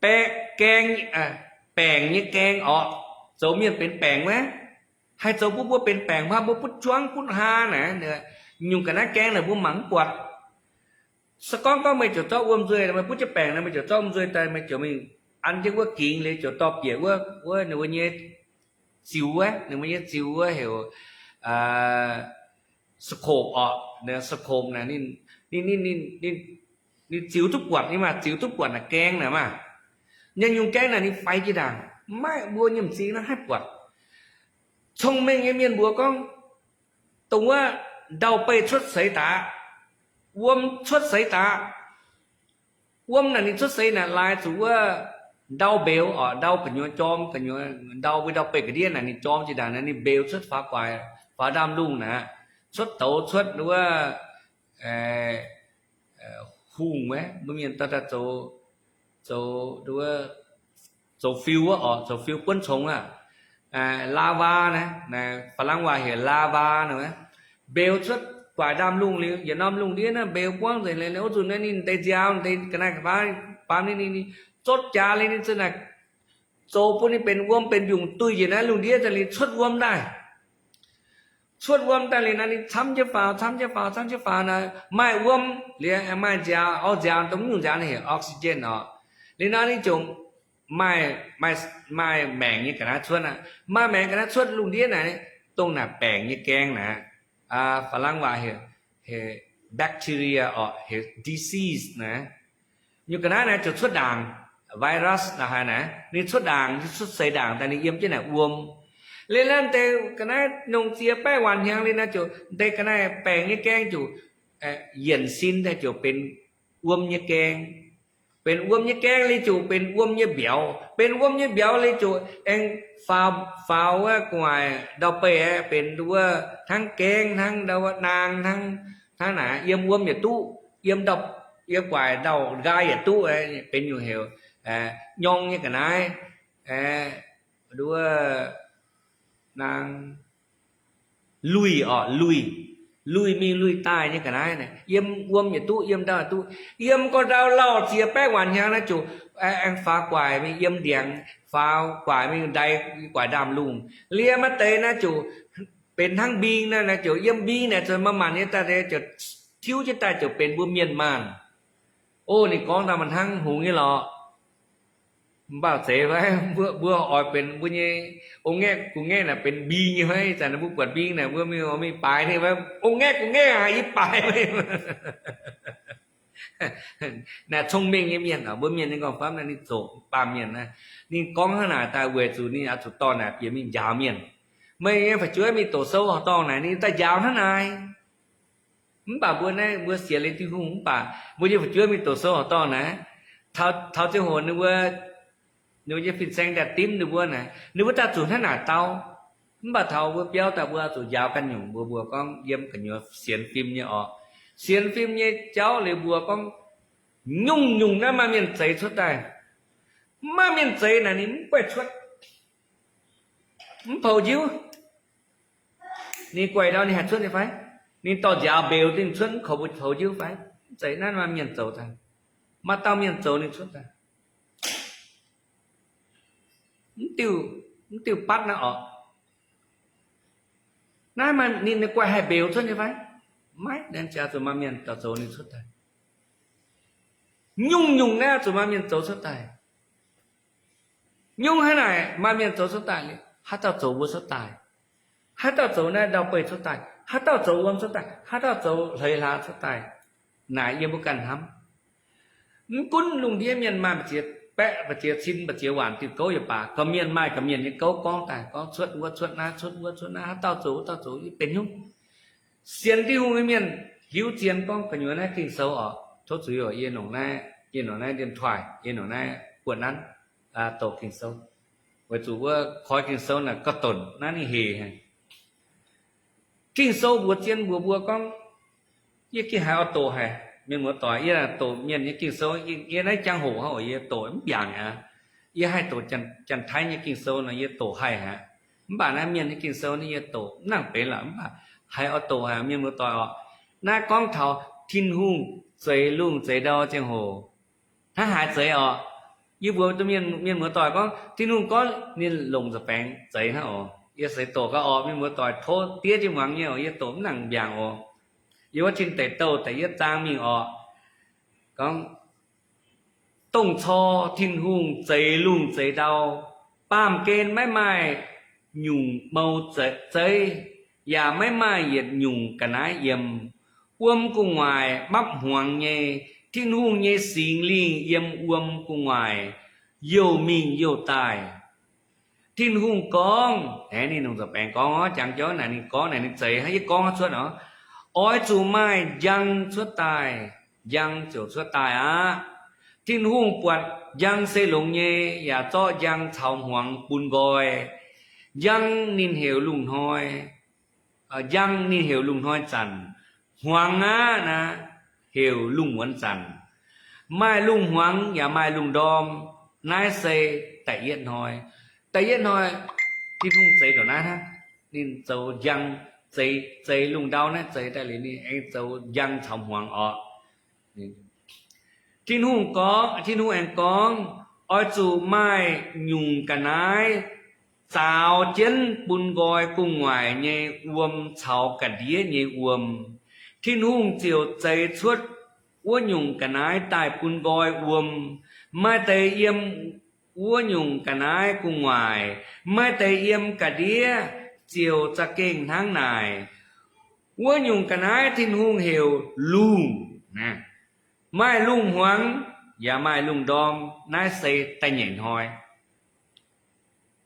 Baeng, gaeng, baengc nyei gaeng orqc. Zoux mienh benx baengc wuov, haih zoux bun mbuo benx baengc, mbuo butv juangv butv haa naaic, nyungc ga'naaiv gaeng naaic mbuo mangc mv buatc. Se gorngv gorngv meih ziouc zorqv wuom nzueih, meih butv jienv baengc naaic, meih ziouc zorqv wuom nzueih daaih, meih ziouc mingh an jienv wuov gingx liuz ziouc dorh bieqc wuov, wuov ninh mbuo nyei ziux wuov, ninh mbuo nyei ziux wuov heuc scope orqc, scope naaic ninh, ninh, ninh ziux duqv buatc, ninh maaih ziux duqv buatc naaic gaeng naaic maah. Nyei nyungc gaeng naaic ninh faix jiex ndaangc, maiv mbuo nyei m'zing naaiv haih buatc. Cong-mengh nyei mienh mbuox gorngv, dongh wuov ndau-beih cuotv seix daaih, wuom cuotv seix daaih. Wuom naaic ninh cuotv seix naaic laaix zuqc wuov ndau-mbeux orqc, ndau gu'nyuoz jorm, gu'nyuoz ndau mbuo ndau-beih ga'ndiev naaic ninh jorm jiex ndaangc naaic ninh mbeux cuotv faaux gu'nguaaic, faaux ndaamv-lungh naaic, cuotv douz cuotv wuov hungh wuov, mbuo mienh dorh daaih zoux, zoux, zoux fiu wuov orqc, zoux fiu buonv congx aqv. Lava naaic, faa-laangv waac heuc lava naaic, mbeux cuotv gu'nguaaic ndaamv-lungh liuz, yietc norm lungh ndiev naaiv mbeux buangv nzengc liuz, wuov zuqc naaiv ninh deix nziaaux, deix ga'naaiv baamv, baamv ninh, ninh zotv jaax liuz ninh za'naaic zoux bun ninh benx wuom benx mbiungc duih njiec naaiv lungh ndiev daaih liuz cuotv wuom daaih. Cuotv wuom daaih liuz naaic ninh camv jienv faaux, camv jienv faaux, camv jienv faaux naaic maaih wuom liuz maaih nziaaux, orv, nziaaux dongh nyungc nziaaux naaic heuc oxygen orqc. Liuz nor ninh ziouc maaih, maaih maengc nyei ga'naaiv cuotv aqv. Maaih maengc ga'naaiv cuotv lungh ndiev naaic, dongh naaic baengc nyei gaeng naaic, faa-laangv waac heuc, heuc bacteria orqc, heuc disease naaic. Nyungc ga'naaiv naaic ziouc cuotv ndaangc, virus naaic haaix naaic, ninh cuotv ndaangc, cuotv seix ndaangc daaih ninh yiem jienv naaic wuom. Liuz naaiv deix ga'naaiv nongh ziex baeqv waanc hnyangx liuz naaic ziouc deix ga'naaiv baengc nyei gaeng ziouc yienc sin daaih ziouc benx wuom nyei gaeng. Benx wuom nyei gaeng liuz ziouc benx wuom nyei mbiauz. Benx wuom nyei mbiauz liuz ziouc aengx faaux, faaux wuov gu'nguaaic ndau-beih aeqv, benx wuov hnangv gaeng, hnangv ndau wuov naang, hnangv, hnangv naaic yiem wuom yietc duqv, yiem ndau, yiem gu'nguaaic ndau-nqaai yietc duqv, benx nyungc heuc nyorng nyei ga'naaiv, nduov naang, luih orqc, luih, luih mingh luih daaih nyei ga'naaiv naaic, yiem wuom yietc duqv, yiem ndau yietc duqv, yiem gorn ndau lauh ziex baeqv waanc hnyangx naaiv ziouc aengx faaux gu'nguaaic mingh yiem ndiangx, faaux gu'nguaaic mingh ndau gu'nguaaic ndaamv-lungh. Liuz maaih deix naaiv ziouc benx hnangv mbing naaiv, naaiv ziouc yiem mbing naaic ziouc manc-manc nyei daaih ziouc tiuv jienv daaih ziouc benx mbuo mienh maanh. O, ninh gorngv daaih maaih hnangv hngongx nyei lorqc. Mv baac zeiz fai mbuo, mbuo oix benx mbuo nyei ong-ngaeqv gux-ngaeqv naaic benx mbing nyei fai? Zanc naaic mbuo buatc mbing naaic mbuo mingh, mingh baaix ninh fai? Ong-ngaeqv gux-ngaeqv haiz yie baaix. Naaic cong-mengh nyei mienh, mbuo mienh nyei nqorngv-famv naaiv ninh zoqc baamh mienh naaiv. Ninh gorngv hnangv naaic daaih weic zuqc ninh oix zuqc dorh naaic bieqc mingh njaaux mienh. Meih nyei fu'jueiv mingh doqc sou horqc dorngh naaic ninh daaih njaaux hnangv naaic. Mv baac mbuo naaiv mbuo sienx liuz Tin-Hungh mv baac mbuo nyei fu'jueiv mingh doqc sou horqc dorngh naaic, taux ziangh hoc ninh mbuo, ninh mbuo nyei fin-saeng daaih dimv ninh mbuo naaic, ninh mbuo daaih zuqc hnangv naaic dau. Mv baac taux mbuo biauv daaih mbuo zuqc njaaux ganh nyungc, mbuo mbuox gorngv yiem gu'nyuoz sienx fim nyei orqc. Sienx fim nyei jauv liuz mbuox gorngv Nyungc-nyungc naaiv maaih mienh zeix cuotv daaih. Mv maaih mienh zeix naaic ninh mv guaih cuotv, mv poux njiuv. Ninh guaih ndau ninh haih cuotv nyei fai? Ninh dorh nziaaux mbeux ninh cuotv mv koux mbuo poux njiuv fai? Mv zeiz, naaiv maaih mienh zoux daaih. Maaih dauh mienh zoux ninh cuotv daaih. Mv diuh, mv diuh batv naaiv orqc. Naaiv maaih ninh guaih haih mbeux cuotv nyei fai? Maiv, naaiv jaax zuqc maaih mienh dorh zoux ninh cuotv daaih. Nyungc-nyungc naaiv zuqc maaih mienh zoux cuotv daaih. Nyungc haaix naaic maaih mienh zoux cuotv daaih liuz, haaix dauh zoux mbuo cuotv daaih? Haaix dauh zoux naaiv ndau-beih cuotv daaih? Haaix dauh zoux wuom cuotv daaih? Haaix dauh zoux hleix hlaax cuotv daaih? Naaic yie mbuo ganh hnamv. Mv gunv lungh ndiev mienh maaih mbu'ziex baeqv, mbu'ziex cin, mbu'ziex waanc diuh gouv yaac baac, gorqv-mienh maaih gorqv-mienh nyei gouv gorngv daaih, gorngv cuotv wuov cuotv naaiv, cuotv wuov cuotv naaiv, haaix dauh zoux wuov dauh zoux, yie benx nyungc. Sienx Tin-Hungh nyei mienh hiuv zien gorngv gu'nyuoz naaiv Ging-Sou orqc, tov zuiz oc, yie nongc naaiv, yie nongc naaiv điện thoại, yie nongc naaiv buonv nanv doqc Ging-Sou, weic zuqc wuov koi Ging-Sou naaic gauh donc naaiv ninh hec. Ging-Sou mbuox zien mbuox mbuo gorngv, yie gengh haiz oix doqc haic, mienh muoz-doic, yie doqc mienh nyei Ging-Sou, yie naaiv jangx-hoc hnangv oc, yie doqc mv mbiaangc aqv. Yie haih doqc Janx-Taiv nyei Ging-Sou nor, yie doqc haih aqv. Mv baac naaiv mienh nyei Ging-Sou naaiv yie doqc mv nangc benx lorqc, mv baac haiz oix doqc haic, mienh muoz-doic oc. Naaiv gorngv taux Tin-Hungh zeix lungh zeix ndau ziangh hoc, hnangv haaix zeix orqc? Yie mbuox mienh, mienh muoz-doic gorngv Tin-Hungh gorngv ninh longc nza'baengx zeix hnangv oc. Yie seix doqc gau orqc, mienh muoz-doic tov diev jienv muangx nyei oc, yie doqc mv nangc mbiaangc oc. Yiem wuov Tin Deic Douh da'yietv zaang mingh orqc, gorngv, dongh cor Tin-Hungh zeix lungh zeix ndau, baamh gen maiv maaih nyungc mou zeiv, yaac maiv maaih yietc nyungc ga'naaiv yiem. Wuom gu'nguaaic mapv hmuangx nyei. Tin-Hungh nyei Singx Lingh yiem wuom gu'nguaaic youh mingh youh daaih. Tin-Hungh gorngv, aengx ninh longc nza'baengx gorngv orqc, jangx jauv naaic ninh gorngv naaic ninh zeix hnangv yie gorngv cuotv orqc, oix zuqc maaih njang cuotv daaih, njang ziouc cuotv daaih aqv. Tin-Hungh buatc njang se longx nyei, yaac zorqv njang caux hmuangx bun nqoi. Njang ninh heuc lungh hnoi, njang ninh heuc lungh hnoi zanc. Hmuangx aqv naaiv heuc lungh muonz zanc. Maaih lungh hmuangx yaac maaih lungh ndorm. Naaiv se da'yietv hnoi. Da'yietv hnoi Tin-Hungh zeix ndongc naaiv hnangv. Ninh zoux njang, zeix, zeix lungh ndau naaiv zeix daaih liuz ninh aengx zoux njang caux hmuangx orqc. Tin-Hungh gorngv, Tin-Hungh aengx gorngv, oix zuqc maaih nyungc ga'naaiv zaaux jienv bun nqoi gu'nguaaic nyei wuom caux ga'ndiev nyei wuom. Tin-Hungh ziouc zeix cuotv wuov nyungc ga'naaiv daaih bun nqoi wuom. Maaih deix yiem wuov nyungc ga'naaiv gu'nguaaic, maaih deix yiem ga'ndiev, ziouc za'gengh hnangv naaic. Wuov nyungc ga'naaiv Tin-Hungh heuc lungh. Maaih lungh hmuangx yaac maaih lungh ndorm. Naaiv se da'nyeic hnoi.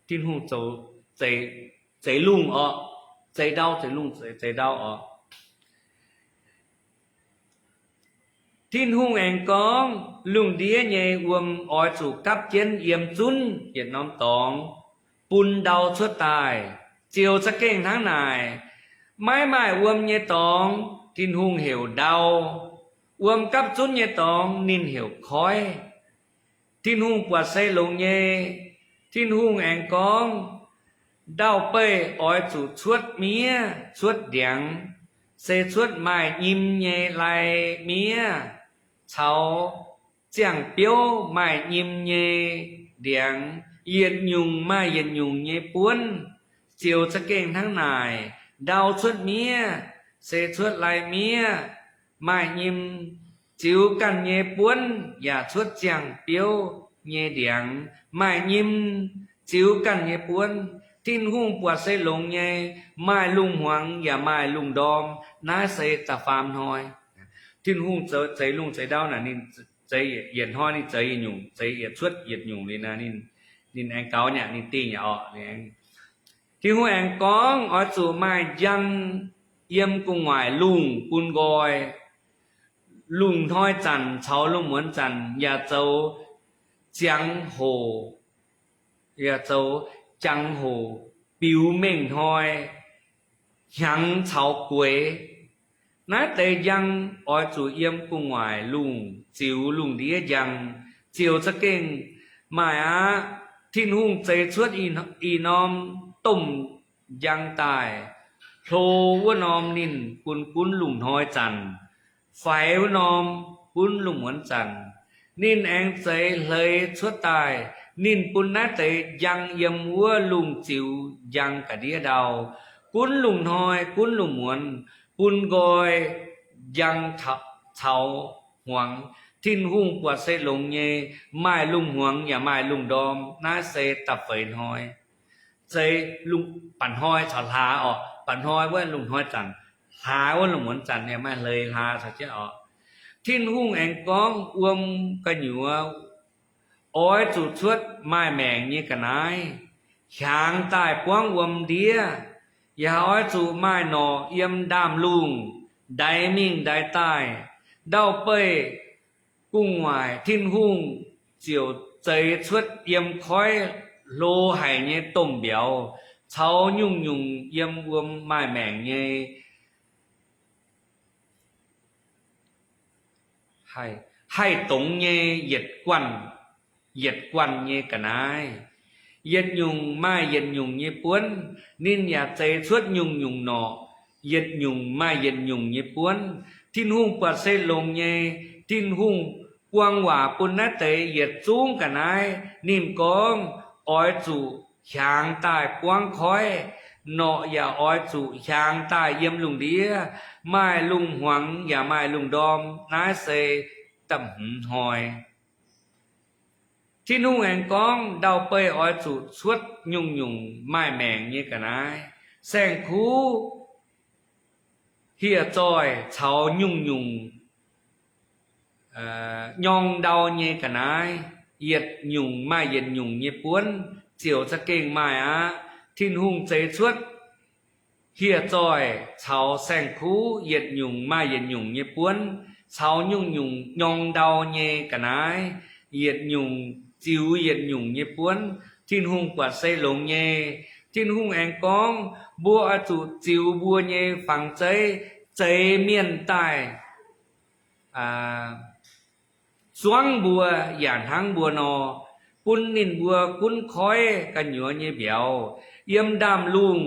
Tin-Hungh zoux, zeix lungh orqc, zeix ndau, zeix lungh, zeix ndau orqc. Tin-Hungh aengx gorngv, lungh ndiev nyei wuom oix zuqc gapv jienv yiem zunv yietc norm dorngx bun ndau cuotv daaih. Ziouc za'gengh hnangv naaic. Maiv maaih wuom nyei dorngx Tin-Hungh heuc ndau. Wuom gapv zunv nyei dorngx ninh heuc koiv. Tin-Hungh buatc se longx nyei. Tin-Hungh aengx gorngv, ndau-beih oix zuqc cuotv miev, cuotv ndiangx, se cuotv maaih nyim nyei lai miev, caux ziangh biouv maaih nyim nyei ndiangx, yietc nyungc maaih yietc nyungc nyei buonv. Ziouc za'gengh hnangv naaic. Ndau cuotv miev, se cuotv lai miev, maaih nyim, ziux ganh nyei buonv, yaac cuotv ziangh biouv nyei ndiangx, maaih nyim, ziux ganh nyei buonv. Tin-Hungh buatc se longx nyei. Maaih lungh hmuangx yaac maaih lungh ndorm. Naaiv se da'faam hnoi. Tin-Hungh zeix lungh zeix ndau naaic, ninh zeix yietc hnoi ninh zeix yietc nyungc, zeix yietc cuotv yietc nyungc liuz naaic, ninh aengx gaux nyei, ninh dingh nyei orqc. Tin-Hungh aengx gorngv, oix zuqc maaih njang yiem gu'nguaaic lungh bun nqoi. Lungh hnoi zanc caux lungh muonz zanc yaac zoux ziangh hoc, yaac zoux ziangh hoc biux mengh hnoi, hnyangx caux gueix, Naaiv deix njang oix zuqc yiem gu'nguaaic lungh ziux lungh ndiev njang, ziouc za'gengh maaih aqv. Tin-Hungh zeix cuotv ih, ih norm domh njang daaih, hlo wuov norm ninh bun gunv lungh hnoi zanc, faix wuov norm gunv lungh muonz zanc. Ninh aengx zeix hleix cuotv daaih, ninh bun naaiv deix njang yiem wuov lungh ziux njang ga'ndiev ndau, gunv lungh hnoi gunv lungh muonz, bun nqoi njang caux hmuangx. Tin-Hungh buatc se longx nyei, maaih lungh hmuangx yaac maaih lungh ndorm. Naaiv se da'feix hnoi. Zeix lungh, ba'hnoi caux hlaax orqc. Ba'hnoi wuov lungh hnoi zanc, hlaax wuov lungh muonz zanc yaac maaih hleix hlaax caux jienv orqc. Tin-Hungh aengx gorngv, Wuom gu'nyuoz oix zuqc cuotv maaih maengc nyei ga'naaiv hiaangx daaih buangv wuom ndiev. Yaac oix zuqc maaih norqc yiem ndaamv-lungh ndaix mingh ndaix daaih. Ndau-beih gu'nguaaic Tin-Hungh ziouc zeix cuotv yiem koiv hlo haic nyei domh mbiauz caux nyungc-nyungc yiem wuom maaih maengc nyei haih, haih dongz nyei yietc guanh, yietc guanh nyei ga'naaiv. Yietc nyungc maaih yietc nyungc nyei buonv. Ninh yaac zeix cuotv nyungc-nyungc norqc, yietc nyungc maaih yietc nyungc nyei buonv. Tin-Hungh buatc se longx nyei. Tin-Hungh buang waac bun naaiv deix yietc zungv ga'naaiv. Ninh gorngv, Oix zuqc hiaangx daaih buangv koiv. Norqc yaac oix zuqc hiaangx daaih yiem lungh ndiev. Maaih lungh hmuangx yaac maaih lungh ndorm. Naaiv se da'hmz hnoi. Tin-Hungh aengx gorngv, Ndau-beih oix zuqc cuotv nyungc-nyungc maaih maengc nyei ga'naaiv. Saeng-kuv, hieh-zoih caux nyungc-nyungc nyorng ndau nyei ga'naaiv, yietc nyungc maaih yietc nyungc nyei buonv, ziouc za'gengh maaih aqv. Tin-Hungh zeix cuotv hieh-zoih caux saeng-kuv yietc nyungc maaih yietc nyungc nyei buonv, caux nyungc-nyungc nyorng ndau nyei ga'naaiv, yietc nyungc ziux yietc nyungc nyei buonv. Tin-Hungh buatc se longx nyei. Tin-Hungh aengx gorngv, Mbuo oix zuqc ziux mbuo nyei fangx zeiv, zeix mienh daaih zuangv mbuo yaac hnangv mbuo nor, bun ninh mbuo gunv koiv gu'nyuoz nyei mbiauz. Yiem ndaamv-lungh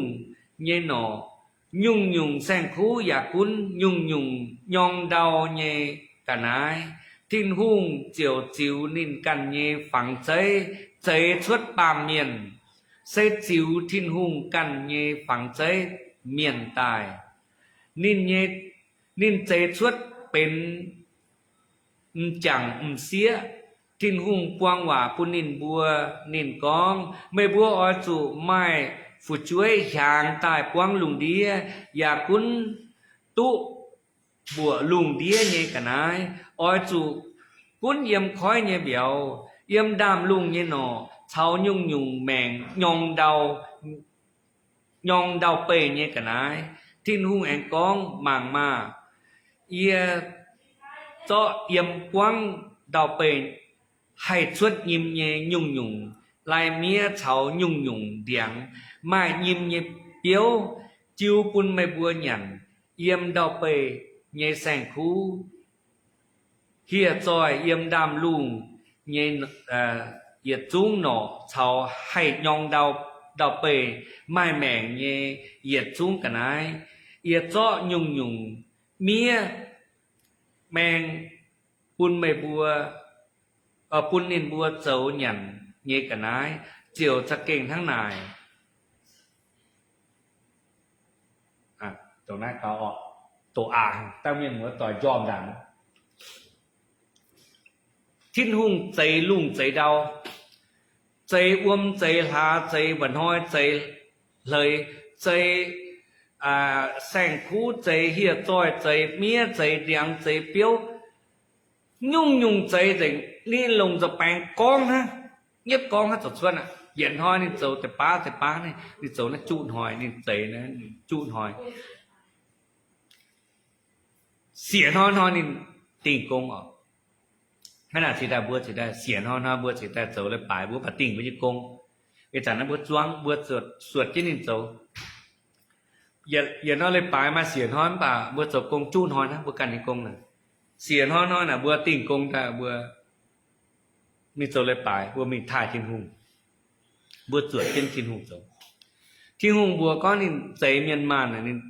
nyei norqc, nyungc-nyungc saeng-kuv yaac gunv nyungc-nyungc nyorng ndau nyei ga'naaiv. Tin-Hungh ziouc ziux ninh ganh nyei fangx zeiv, zeix cuotv baamh mienh, se ziux Tin-Hungh ganh nyei fangx zeiv mienh daaih. Ninh nyei, ninh zeix cuotv benx m'jangc m'sieqv. Tin-Hungh buang waac bun ninh mbuo. Ninh gorngv, Meih mbuo oix zuqc maaih fu'jueiv hiaangx daaih buangv lungh ndiev, yaac gunv duqv mbuoqc lungh ndiev nyei ga'naaiv. Oix zuqc gunv yiem koiv nyei mbiauz, yiem ndaamv-lungh nyei norqc, caux nyungc-nyungc maengc nyorng ndau, nyorng ndau-beih nyei ga'naaiv. Tin-Hungh aengx gorngv, Mangc maah! Yie zorqv yiem buangv ndau-beih haih cuotv nyim nyei nyungc-nyungc lai-miev caux nyungc-nyungc ndiangx, maaih nyim nyei biouv, jiu bun meih mbuo nyanc. Yiem ndau-beih nyei saeng-kuv, hieh zoih yiem ndaamv-lungh nyei yietc zungv norqc caux haih nyorng ndau, ndau-beih maaih maengc nyei yietc zungv ga'naaiv. Yie zorqv nyungc-nyungc miev maeng bun meih mbuo, bun ninh mbuo zoux nyanc nyei ga'naaiv ziouc za'gengh hnangv naaic. Dongh naaiv gaux oc. Doqc aqc, dangh mienh muoz doic njormh ndaangc. Tin-Hungh zeix lungh zeix ndau, zeix wuom zeix hlaax, zeix mba'hnoi zeix hleix, zeix saeng-kuv, zeix hieh zoih, zeix miev, zeix ndiangx, zeix biouv, nyungc-nyungc zeix nzengc. Ninh longc nza'baengx gorngv hnangv, nyietv gorngv hnangv zoux cuotv aqv. Yietc hnoi ninh zoux deix baav deix baav, ninh zoux naaiv juqv hnoi, ninh zeix juqv hnoi. Siec hnoi hnoi ninh dingh gong oc. Hnangv naaic cingx daaih mbuo cingx daaih siec hnoi hnoi mbuo cingx daaih zoux leiz-baaix, mbuo baac dingh mbuo nyei gong. Ih zanc naaiv mbuo zuangv, mbuo zuotc jienv ninh zoux. Yietc norm leiz-baaix maaih siec hnoi mv baac mbuo zoux gong juv hnoi hnangv, mbuo ganh nyei gong naaic. Siec hnoi hnoi naaic mbuo dingh gong daaih mbuo mingh zoux leiz-baaix, mbuo mingh taaih Tin-Hungh. Mbuo zuotc jienv Tin-Hungh zoux. Tin-Hungh mbuox gorngv ninh zeix mienh maanh, ninh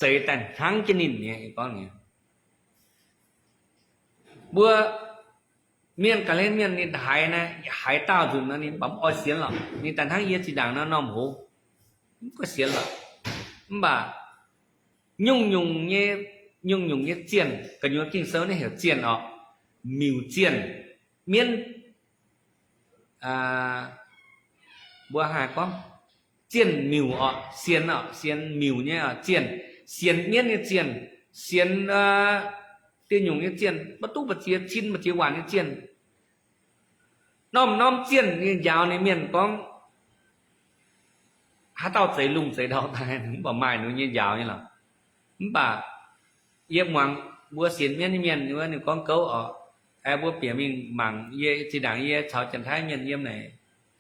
zeix daaih hnangv jienv ninh nyei. Gorngv nyei, mbuo mienh ga'hlen mienh ninh haiz naaiv, haiz daauh nzunc nor ninh mv baac mv oix sienx lorqc. Ninh daaih hnangv yie zinh ndaangc nor norm hoz, mv guaix sienx lorqc. Mv baac nyungc-nyungc nyei, nyungc-nyungc nyei zienh, gu'nyuoz Ging-Sou naaiv heuc zienh orqc, miuc zienh, mienv, mbuo haih gorngv zienh miuc orqc, sienx orqc, sienx miuc nyei orqc, zienh, sienx mienv nyei zienh, sienx dieh nyungc nyei zienh, maiv duqv mbu'ziex cin mbu'ziex waanc nyei zienh. Norm-norm zienh ninh njaaux ninh mienh gorngv, haaix dauh zeix lungh zeix ndau daaih, mv baac maaih ninh nyei njaaux nyei lorqc. Mv baac yie muangx mbuo sienx mienv nyei mienh wuov ninh gorngv gouv orqc, mbuo bieqc mingh mangc, yie zinh ndaangc yie caux Janx-Taiv mienh yiem naaic,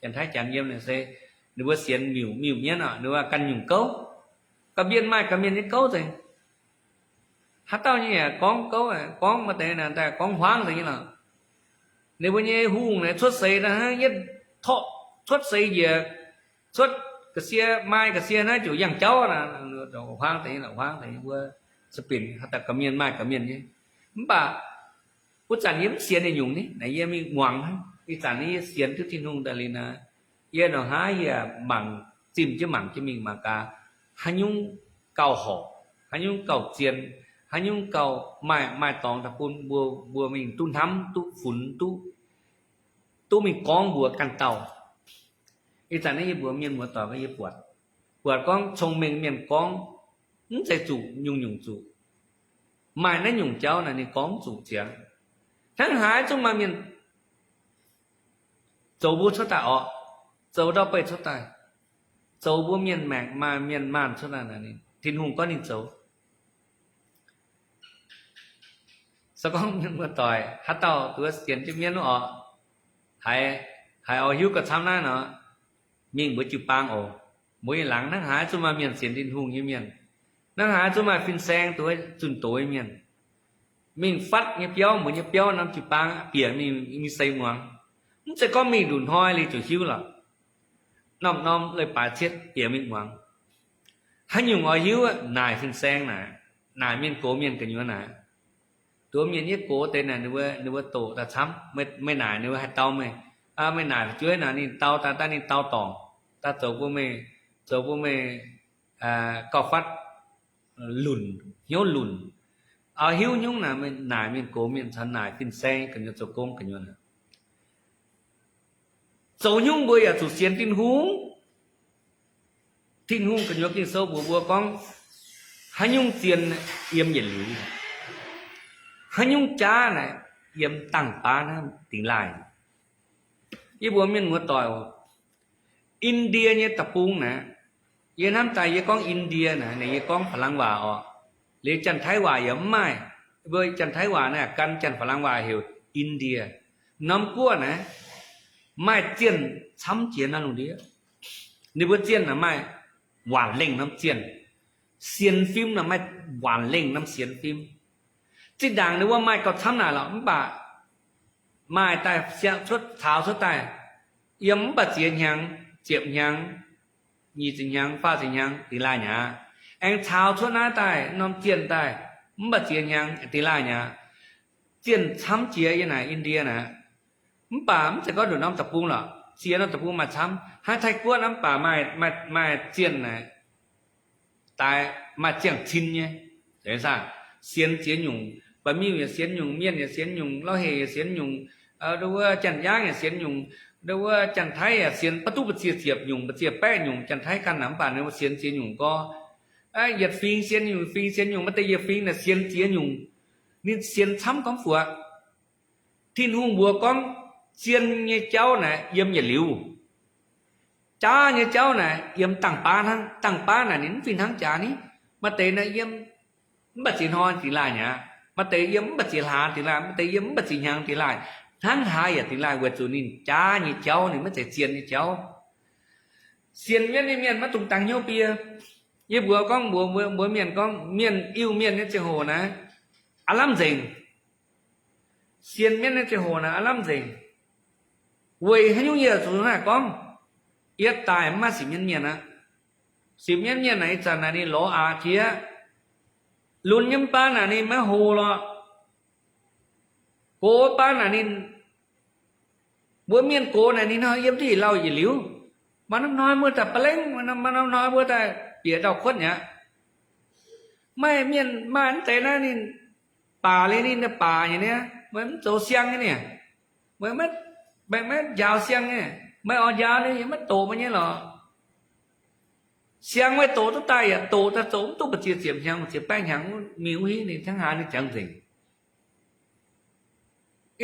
Janx-Taiv Janx yiem naaic se ninh mbuo sienx miuc, miuc mienv orqc, ninh mbuo ganh nyungc gouv. Ga'mienh maaih ga'mienh nyei gouv nzengc. Haaix dauh nyei yaac gorngv gouv, gorngv maaih deix naaic daaih gorngv hmuangv nzengc nyei lorqc. Ninh mbuo nyei hungh naaic cuotv seix naaiv hnangv yietv torqv cuotv seix njiec, cuotv ga'sie, maaih ga'sie naaiv ziouc yangh jauv, hmuangv deix, hmuangv deix wuov, se binc haaix dauh ga'mienh maaih ga'mienh nyei. Mv baac wuov zanc yie mv sienx ninh nyungc ni, naaic yie mingh muangx hnangv. Ih zanc yie sienx duqv Tin-Hungh daaih liuz naaic, yie ndongc haaix yie mangc, zimh jienv mangc jienv mingh mangc gaax, haaix nyungc gauh horpc, haaix nyungc gauh zien, haaix nyungc gauh maaih, maaih dorngx daaih bun mbuo, mbuo mingh duqv hnamv, duqv funx, duqv, duqv mingh gorngv mbuox ganh dauh. Ih zanc naaiv yie mbuox mienh muoz-doic gorngv yie buatc, buatc gorngv cong-mengh mienh gorngv mv zeiz zuqc nyungc-nyungc zuqc. Maaih naaiv nyungc jauv naaic ninh gorngv mv zuqc ziangx. Hnangv haaix zungv maaih mienh zoux mbuo cuotv daaih orqc, zoux ndau-beih cuotv daaih, zoux mbuo mienh maengc maaih mienh maanh cuotv daaih naaic, Tin-Hungh gorngv ninh zoux. Se gorngv mienh muoz-doic haaix dauh duqv sienx jienv mienv orqc, haiz, haiz oix hiuv gauh camv naaiv nor, mingh mbuo jiu-baang oc. Mbuo nyei laangz hnangv haaix zungv maaih mienh sienx Tin-Hungh nyei mienh, hnangv haaix zungv maaih fin-saeng duqv zunh doz nyei mienh, mingh fatv nyei biauv, mbuo nyei biauv norm jiu-baang bieqc mingh, mingh seix muangx. Mv zeiz gorngv mingh nduqc hnoi liuz ziouc hiuv lorqc. Norm-norm leiz-baaix cietv bieqc mingh muangx. Haaix nyungc oix hiuv, naaic fin-saeng naaic, naaic mienh gox mienh gu'nyuoz naaic. Duqv mienh nyei gox deix naaic ninh mbuo, ninh mbuo doqc daaih camv, meih naaic ninh mbuo haih dau meih. Meih naaic fu'jueiv naaic ninh dau daaih, daaih ninh dau dorngc, daaih zoux bun meih, zoux bun meih gauh fatv lunc, hnyouv lunc. Oix hiuv nyungc naaic, naaic mienh gox mienh caux naaic fin-saeng gu'nyuoz zoux gong gu'nyuoz naaic. Zoux nyungc mbuo yaac zuqc sienx Tin-Hungh. Tin-Hungh gu'nyuoz Ging-Sou mbuox mbuo gorngv, haaix nyungc zien yiem yietc liuz, haaix nyungc jaav naaic yiem dangh baav hnangv dingx laaih. Yie mbuox mienh muoz-doic oc, Indie nyei deic-bung naaic, yie hnamv daaih yie gorngv Indie naaic, naaic yie gorngv Faa^lang waac orqc. Liuz Janx-Taiv waac yaac mv maaih. Mbuo Janx-Taiv waac naaic gan Janx-Faa^lang waac heuc Indie. Norm guoqv naaic maaih zienh camv jiex naaiv lungh ndiev. Ninh mbuo zienh naaic maaih waanc lengh norm zienh. Sienx fim naaic maaih waanc lengh norm sienx fim. Zinh ndaangc ninh mbuo maaih gauh camv naaic lorqc, mv baac maaih daaih siang cuotv, caux cuotv daaih yiem mv baac ziex hnyangx, ziepc hnyangx, nyic ziepc hnyangx, faah ziepc hnyangx dingx laaih nyei aqv. Aengx caux cuotv naaiv daaih norm zienh daaih mv baac ziex hnyangx dingx laaih nyei aqv. Zienh camv jiex yiem naaic Indie naaic. Mv baac mv zeiz gorngv nduqc norm deic-bung lorqc, ziex norm deic-bung maaih camv. Hnangv Taiv-Guoqv naaiv mv baac maaih, maaih zienh naaic daaih maaih ziangh cin nyei. Sienx ziex nyungc, Baa^miuh yaac sienx nyungc, Mienh yaac sienx nyungc, Lauv Hec yaac sienx nyungc, ndo wuov Janx-Yaangv yaac sienx nyungc, ndo wuov Janx-Taiv yaac sienx, maiv duqv mbu'ziex ziepc nyungc, mbu'ziex baeqv nyungc, Janx-Taiv ganh naaic mv baac ninh mbuo sienx ziex nyungc gorx. Yietc fingx sienx nyungc, fingx sienx nyungc, maaih deix yietc fingx naaic sienx ziex nyungc. Ninh sienx camv gormx fuoqc. Tin-Hungh mbuox gorngv, zien nyei jauv naaic yiem yietc liuz. Jaav nyei jauv naaic yiem dangh baav hnangv. Dangh baav naaic ninh mv fih hnangv jaax ni. Maaih deix naaic yiem mv baac ziex hnoi dingx laaih nyei aqv. Maaih deix yiem mv baac ziex hlaax dingx laaih, maaih deix yiem mv baac ziex hnyangx dingx laaih. Hnangv haaix yaac dingx laaih weic zuqc ninh jaav nyei jauv, ninh maiv zeiz zien nyei jauv. Sienx mienv nyei mienh maiv dungx dangx hnyouv bie. Yie mbuox gorngv mbuox mbuo mienh gorngv, mienh Iu-Mienh nyei ziangh hoc naaiv, aav lamh nzengc. Sienx mienv nyei ziangh hoc naaiv aav lamh nzengc. Weic haaix nyungc yie zuqc naaic gorngv, yie daaih mv maaih sienx mienv mienh aqv. Sienx mienv mienh naaic ih zanc naaic ninh lorz aqc jiex. Lunx nyei mv baav naaic ninh maiv hlo lorqc. Gox baav naaic ninh, mbuo mienh gox naaic ninh hnoi yiem diuh lauh yietc liuz. Maaih norm hnoi mbuo daaih ba'lengv, maaih norm hnoi mbuo daaih bieqc ndau-kuotv mi'aqv. Maaih mienh maaih mv deix naaiv ninh baac liuz ninh baac nyei niaa, meih mv zoux siang nyei niaa, meih maiv njaaux siang nyei, meih oix njaaux ninh yaac maiv doqc meih nyei lorqc. Siang meih doqc duqv daaih yaac doqc daaih zoux mv duqv mbu'ziex ziepc hnyangx, mbu'ziex baeqv hnyangx mingh wuov hingv ninh hnangv haaix ninh jangx nzengc.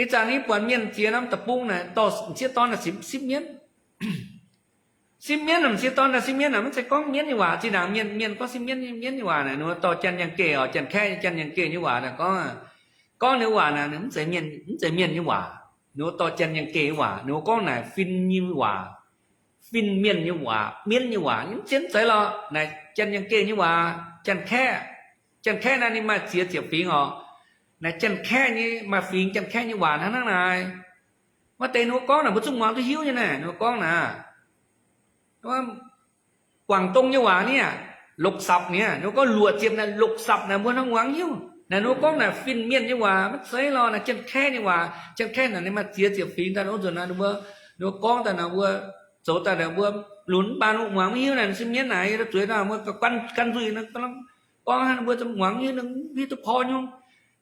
Ih zanc yie buatc mienh ziex norm deic-bung naaic dorh m'sieqv dorn daaih sipv mienv. Sipv mienv, m'sieqv dorn daaih sipv mienv naaic maiv zeiz gorngv mienv nyei waac. Zinh ndaangc mienh, mienh gorngv sipv mienv, mienv nyei waac naaic, ninh mbuo dorh Janx-Yangh-Geh oc, Janx-Kaeqv, Janx-Yangh-Geh nyei waac naaic gorngv, gorngv ninh waac naaic, ninh mv zeiz mienh, mv zeiz mienh nyei waac. Ninh mbuo dorh Janx-Yangh-Geh nyei waac, ninh mbuo gorngv naaic fin nyei waac, fin mienh nyei waac, mienv nyei waac, mv zien zeiz lorqc. Naaic Janx-Yangh-Geh nyei waac, Janx-Kaeqv. Janx-Kaeqv naaic ninh maaih ziex ziepc fingx oc. Naaic Janx-Kaeqv nyei maaih fingx Janx-Kaeqv nyei waac hnangv naaiv naaic. Maaih deix ninh mbuo gorngv naaic mbuo zungv muangx duqv hiuv nyei naaic, ninh mbuo gorngv naaic, Guangc Dong nyei waac niaa, lục sập niaa, ninh mbuo gorngv luoqc ziepc naaic, lục sập naaic mbuo hnangv muangx hiuv. Naaic ninh mbuo gorngv naaic fin mienh nyei waac, maiv zeiz lorqc, naaic Janx-Kaeqv nyei waac. Janx-Kaeqv naaic ninh maaih ziex ziepc fingx daaih, wuov nzunc naaic ninh mbuo, ninh mbuo gorngv daaih naaic mbuo, zoux daaih naaic mbuo lunx mv baac mbuo muangx maiv hiuv naaic, sipv mienv naaic, yie zueiz daaih mbuo gan nzuih, gorngv hnangv mbuo muangx hiuv, hiuv duqv porv nyungc.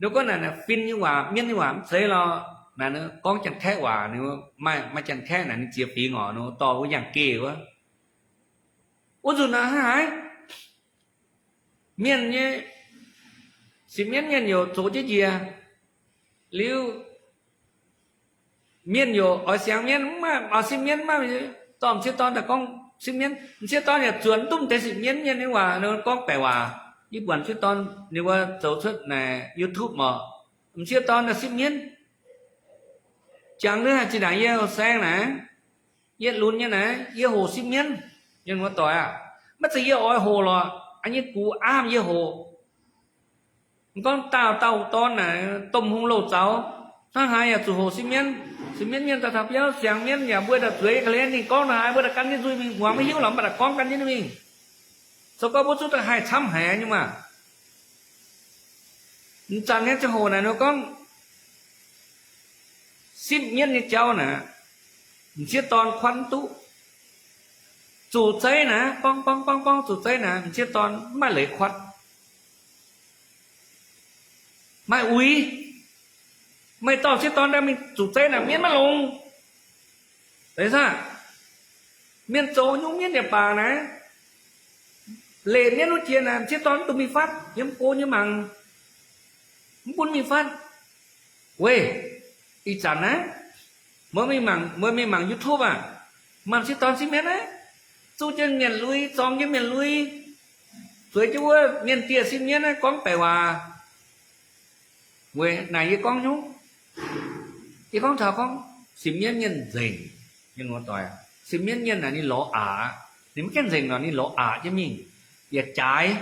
Ninh mbuo gorngv naaic, naaic fin nyei waac, mienv nyei waac mv zeiz lorqc. Naaic ninh gorngv Janx-Kaeqv waac, ninh maaih, maaih Janx-Kaeqv naaic ninh ziex fingx oc, ninh dorh wuov Yangh-Geh wuov. Wuov nzunc naaic hnangv haaix, mienh nyei, sipv mienv mienh youc zoux jienv njiec liuz, mienh youc oix siangx mienv, mv maaih oix sipv mienv, mv maaih dorh m'sieqv dorn daaih gorngv sipv mienv. M'sieqv dorn yaac zuonx duqv deix sipv mienv mienh nyei waac, ninh gorngv baeqc waac. Yie buatc m'sieqv dorn ninh mbuo zoux cuotv naaic YouTube oc, m'sieqv dorn daaih sipv mienv. Jangx duqv haih zinh ndaangc yie saeng naaic, yie lunx nyei naaic, yie hoqc sipv mienv. Mienh muoz-doic aah, maiv zeiz yie oix hoqc lorqc, yie gux aamv yie hoqc. Mv gorngv daauh dauh dorn naaic, domh hungh louh zaux, hnangv haaix yaac zuqc hoqc sipv mienv. Sipv mienv mienh daaih taux biauv siangx mienv yaac mbuo daaih zueiz ga'hlen ninh gorngv hnangv haaix, mbuo daaih gan jienv nzuih mingh, muangx maiv hiuv lorqc, mbuo daaih gorngv gan jienv mingh. Zoux gau mbuo zuqc daaih haih camv haic nyei maah. M'zanc nyei ziangh hoc naaic ninh gorngv, sipv mienv nyei jauv naaic, m'sieqv dorn kuatv mv duqv. Zuqc zeiv naaic, borngv borngv borngv borngv zuqc zeiv naaic, m'sieqv dorn mv maaih leiz kuatv. Maaih uix, meih dorh m'sieqv dorn daaih mingh zuqc zeiv naaic, mienv maiv longx. Deix saah, mienh zoux nyungc mienv yaac baac naaic, leih mienv wuov jiex naaic, m'sieqv dorn mv duqv mingh fatv, yiem go nyei mangc, mv bun mingh fatv. Weic, ih zanc naaiv, meih mingh mangc, meih mingh mangc YouTube aah, maaih m'sieqv dorn sipv mienv aqv. Zuqv jienv mienh lui, zorng jienv mienh lui, zueiz jienv wuov mienh dieh sipv mienv aqv, gorngv baeqc waac. Weic naaic yie gorngv nyungc, yie gorngv taux gorngv sipv mienv mienh nzengc. Mienh muoz-doic, sipv mienv mienh naaic ninh lorz aqc, ninh maiv gaengh nzengc nor, ninh lorz aqc jienv mingh, yaac jaaix.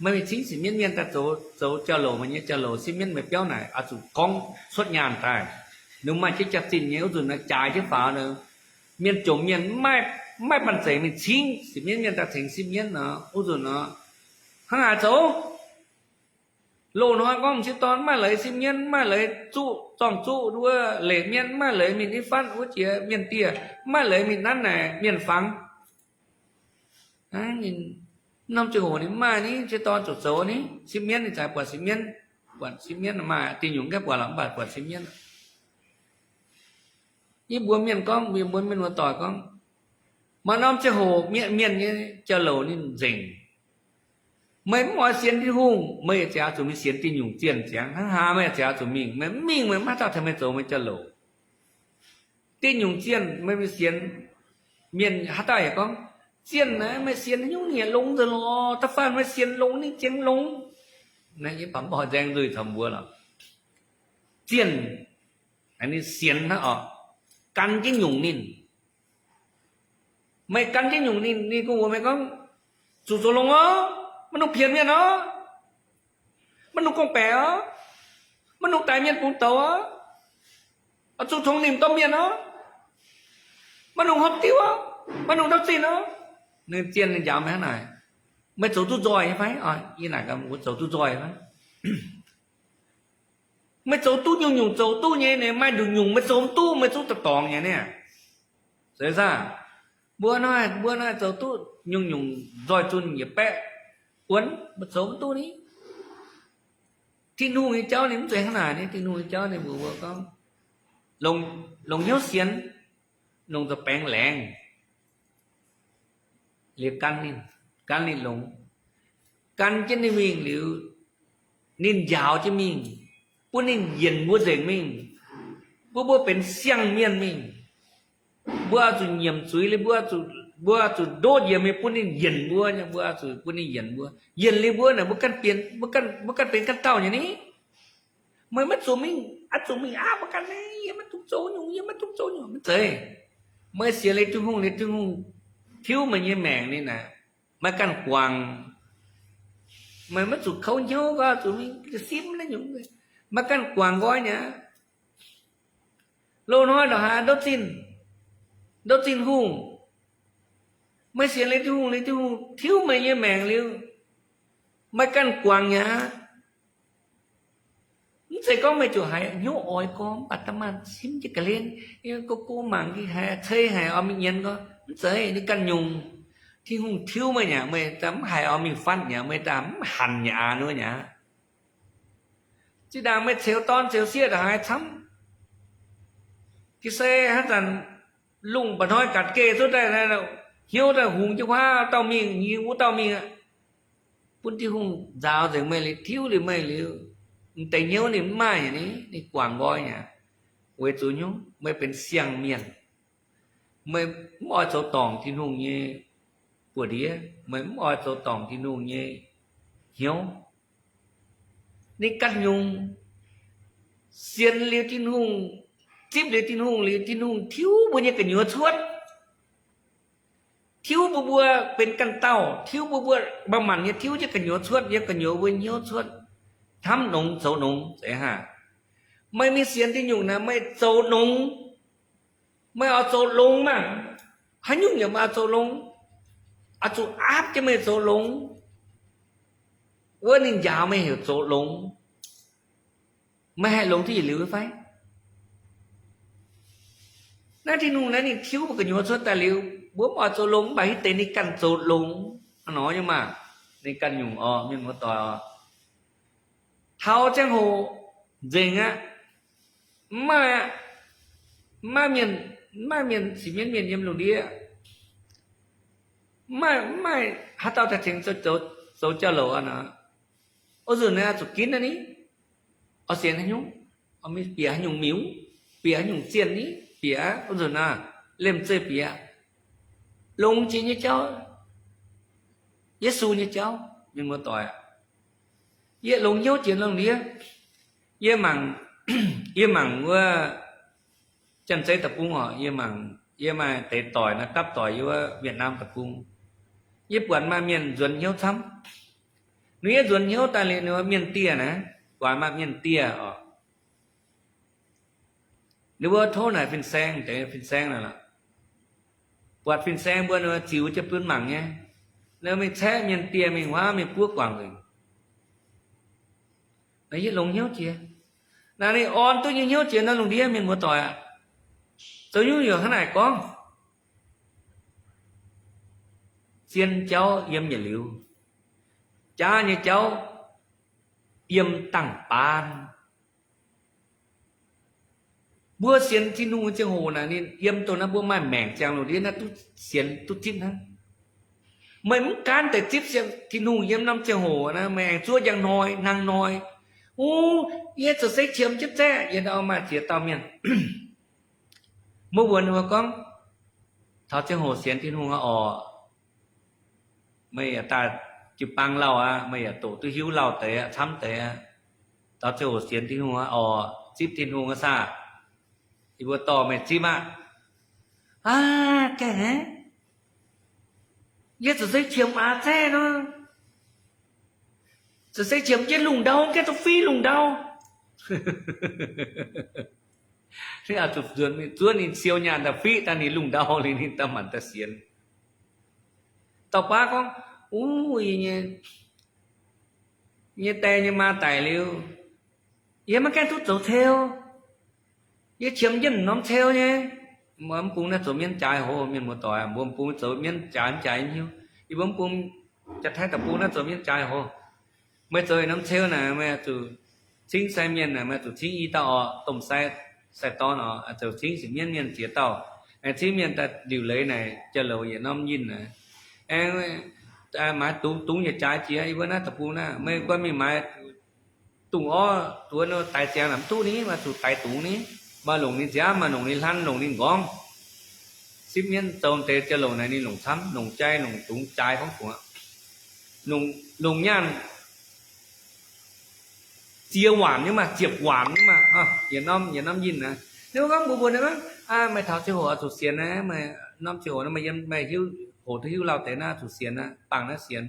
Meih mingh cingv sipv mienv mienh daaih zoux, zoux jauv-louc, meih nyei jauv-louc, sipv mienv meih biauv naaic oix zuqc gorngv cuotv nyaanh daaih. Ninh maaih jienv jaax-zinh nyei wuov nzunc naaic jaaix jienv faaux nor, mienh jomc mienh mv maaih, mv maaih banh zeic mingh cingv sipv mienv mienh daaih tengx sipv mienv nor, wuov nzunc nor, hnangv haaix zoux? Loz-hnoi gorngv m'sieqv dorn mv maaih leiz sipv mienv, mv maaih leiz zuqv zorng-zuqv wuov, leih mienv mv maaih leiz mingh nitv fatv wuov jiex mienh dieh, mv maaih leiz mingh nanv naaic mienh fangx. Ninh, norm ziangh hoc ninh mv maaih ni, m'sieqv dorn zuqc zoux ni, sipv mienv ninh zaaix buatc sipv mienv, buatc sipv mienv maaih, diuh nyungc gaengh buatc lorqc, mv baac buatc sipv mienv. Yie mbuox mienh gorngv, yie mbuox mienh muoz-doic gorngv, maaih norm ziangh hoc mienh, mienh nyei jauv-louc ninh nzengc. Meih mv oix sienx Tin-Hungh, meih yaac ziouc zuqc mingh sienx diuh nyungc zienh ziangx. Hnangv haaix meih yaac ziouc zuqc mingh. Meih mv mingh, meih mv haaix dauh tengx meih zoux meih jauv-louc. Diuh nyungc zienh meih mingh sienx, mienh haaix dauh yaac gorngv, zienh naaiv meih sienx nyungc ninh yaac longx nzengc lorqc. Da'faanh meih sienx longx ninh ziangx longx. Naaiv yie baac mv oix nzaeng nzuih caux mbuo lorqc. Zienh, ninh sienx hnangv oc, gan jienv nyungc ninh. Meih gan jienv nyungc ninh, ninh kungx mbuox meih gorngv, zuqc zoux longx oc, maiv dungx pienx mienh oc, maiv dungx gorngv-baeqc oc, maiv dungx daix mienh bungx douz oc, oix zuqc tongx nimc domh mienh oc, maiv dungx hopv diuv oc, maiv dungx ndouv zinh oc. Ninh zien ninh njaaux meih hnangv naaic. Meih zoux duqv nzoih nyei fai? Yie naaic gaax, meih zoux duqv nzoih fai? Meih zoux duqv nyungc-nyungc zoux duqv nyei, ninh maaih nduqc nyungc meih zoux mv duqv, meih zungv dorngc nyei niaa. Zeiz saah? Mbuo naaiv, mbuo naaiv zoux duqv nyungc-nyungc nzoih zunh yietc baeqv buonc, meih zoux mv duqv ni. Tin-Hungh nyei jauv ninh mv zeiz hnangv naaic ni. Tin-Hungh nyei jauv ninh mbuox mbuo gorngv, longc hnyouv sienx, longc nza'baengx laengz, liuz gan ninh, gan ninh longx, gan jienv ninh mingh liuz, ninh njaaux jienv mingh, bun ninh yienc mbuo nzengc mingh, bun mbuo benx siang-mienh mingh. Mbuo oix zuqc nyiemc zuiz liuz, mbuo oix zuqc ndotv yiemx mingh bun ninh yienc mbuo, mbuo oix zuqc bun ninh yienc mbuo. Yienc liuz mbuo naaic, mbuo ganh benx, mbuo ganh benx ganh dauh nyei ni. Meih maiv zuqc mingh, aqv, zuqc mingh aqv, mbuo ganh, yie maiv dungx zoux nyungc, yie maiv dungx zoux nyungc, maiv zeiz. Meih sienx liuz Tin-Hungh, liuz Tin-Hungh tiuv meih nyei maengc ninh naaic, meih ganh guangc. Meih maiv zuqc kouv hnyouv gorngv zuqc mingh simv naaiv nyungc. Meih ganh guangc nqoi nyei aqv. Loz-hnoi ndongc haaix ndouv zinh, ndouv zinh hungh. Meih sienx liuz Tin-Hungh, liuz Tin-Hungh tiuv meih nyei maengc liuz, meih ganh guangc nyei aqv. Mv zeiz gorngv meih ziouc haiz hnyouv oix gorngv mv baac da'maah simv jienv ga'hlen, go go mangc gaax haiz cei haic oix mingh nyienz gorngv mv zeiz, ninh ganh nyungc. Tin-Hungh tiuv meih nyei aqv, meih daaih mv haiz oix mingh fatv nyei aqv, meih daaih mv hanc nyei aqv, wuov nyei aqv. Zinh ndaangc meih ceux dorn ceux sieqv ndongc haaix camv, ga'sie hnangv zanc lungh mba'hnoi gatc geh cuotv daaih, hnyouv daaih hungx jienv huaav dauh mingh, hnyouv wuov dauh mingh aqv. Bun Tin-Hungh nzaaux nzengc meih liuz, tiuv liuz meih liuz, m'deix hnyouv ninh mv maaih nyei ni, ninh guangc nqoi nyei aqv. Weic zuqc hnyouv meih benx siang-mienh, meih mv oix zoux dorngc Tin-Hungh nyei buoz-ndiev, meih mv oix zoux dorngc Tin-Hungh nyei hnyouv. Ninh ganh nyungc sienx liuz Tin-Hungh, zipv liuz Tin-Hungh liuz, Tin-Hungh tiuv mbuo nyei gu'nyuoz cuotv. Tiuv mbuo, mbuo benx ganh dauh, tiuv mbuo, mbuo manc-manc nyei tiuv jienv gu'nyuoz cuotv, yiem gu'nyuoz mbuo hnyouv cuotv, hnamv nongx zoux nongx, zeiz hnangv. Meih mingh sienx Tin-Hungh naaic, meih zoux nongx, meih oix zoux longx maah. Haaix nyungc yaac meih oix zoux longx, oix zuqc aapv jienv meih zoux longx. Wuov ninh njaaux meih heuc zoux longx. Meih haih longx duqv yietc liuz fai? Naaiv Tin-Hungh naaiv ninh tiuv mbuo gu'nyuoz cuotv daaih liuz, mbuo mv oix zoux longx, mv baac hitv deix ninh ganh zoux longx. Hnangv nor nyei maah, ninh ganh nyungc oc, mienh muoz-doic oc. Taux ziangh hoc nzengc aqv. Mv maaih aqv. Mv maaih mienh, mv maaih mienh cingx mienv mienh yiem lungh ndiev. Mv maaih, mv maaih haaix dauh daaih tengx zoux jauv-louc aqv nor. Wuov nzunc naaiv zuqc ginv aqv ni. Oix sienx haaix nyungc, bieqc haaix nyungc miuc, bieqc haaix nyungc zienh ni, bieqc aqv. Wuov nzunc naaiv, liemh zeih bieqc. Longx jiex nyei jauv, Yesu nyei jauv, mienh muoz-doic aac. Yie longx hnyouv jiex lungh ndiev. Yie mangc, yie mangc wuov Janx-Zei deic-bung oc, yie mangc, yie maaih deix doic naaiv dapv doic yiem wuov Việt Nam deic-bung. Yie buatc maaih mienh nzuonx hnyouv camv. Ninh yie nzuonx hnyouv daaih liuz ninh mbuo mienh dieh naaiv, buatc maaih mienh dieh oc. Ninh mbuo tov naaic fin-saeng, deix fin-saeng naaic lorqc. Buatc fin-saeng mbuo ninh mbuo ziux jienv bun mangc nyei. Ninh mbuo mingh caeqv mienh dieh mingh huaav mingh buov guangc nzengc. Naaiv yie longx hnyouv jiex. Naaiv ninh orn duqv nyei hnyouv jiex nor lungh ndiev mienh muoz-doic aac. Zoux nyungc yaac hnangv naaic gorngv. Zien jauv yiem yietc liuz, jaav nyei jauv yiem dangh baan. Mbuo sienx Tin-Hungh nyei ziangh hoc naaic, ninh yiem dongh naaiv mbuo maaih maengc ziangh lungh ndiev naaiv duqv sienx duqv zipv hnangv. Meih mv gaanv deix zipv sienx Tin-Hungh yiem norm ziangh hoc naaiv, meih aengx zuov njang hnoi hnangv hnoi. Ov, yie zoux se qiemx jienv zaeqv, yie ndau maaih ziex dauh mienh. Mbuo mbuox ninh mbuo gorngv, taux ziangh hoc sienx Tin-Hungh aqv oc. Meih yaac daaih jiu-baang lauh aqv, meih yaac doqc duqv hiuv lauh deix aqv, camv deix aqv. Taux ziangh hoc sienx Tin-Hungh aqv oc, zipv Tin-Hungh aqv saah? Yie mbuo dorh meih zipv aqv. Aav, gaengh haic. Yie zuqc se qiemx aax zaeqv nor, zuqc se qiemx jienv lungh ndau, gaengh duqv fiqv lungh ndau. Zuqc nzuonx mingh zuov ninh siou nyaanh daaih fiqv daaih ninh lungh ndau liuz ninh daaih manc daaih sienx. Dauh baav gorngv, Uv, yie nyei, nyei die nyei maa daic liuz, yie maiv gaengh duqv zoux ceu. Yie qiemx jienv norm ceu nyei. Mv bung naaiv zoux mienv jaaix hoc, mienh muoz-doic, mbuo mv bung zoux mienv jaaix mv jaaix mv hiuv. Yie mbuo mv bung Janx-Taiv deic-bung naaiv zoux mienv jaaix hoc. Meih zoux yietc norm ceu naaic, meih zuqc cingv sai mienh naaic, meih zuqc cingv i dauh oc, domh sai, sai-dorn oc, zoux cingv sic mienv mienh ziex dauh. Aengx cingv mienh daaih liuc leiz naaic jauv-louc yietc norm yinh naaic. Aengx maaiz dungz, dungz yietc jaaix jiex. Yie mbuo naaiv deic-bung naaiv, meih guanh mingh maaiz dungz orv duqv nor daix ziangx naaic mv duqv ni, maaih zuqc daix dungz ni, maaih longc ninh nziaamv, maaih longc ninh hlan, longc ninh nqorngv. Sipv mienv zoux deix jauv-louc naaic ninh longc camv, longc jai, longc dungz jaaix gorngv dungz aqv. Longc, longc nyaanh ziex waanc nyei maah, ziepc waanc nyei maah, yietc norm, yietc norm yinh naaic. Ninh gorngv mbuox mbuo naaiv, meih taux ziangh hoc oix zuqc sienx naaiv, meih norm ziangh hoc naaiv meih yiem, meih hiuv, hoqc duqv hiuv lauh deix naaiv zuqc sienx naaiv, bangc naaiv sienx.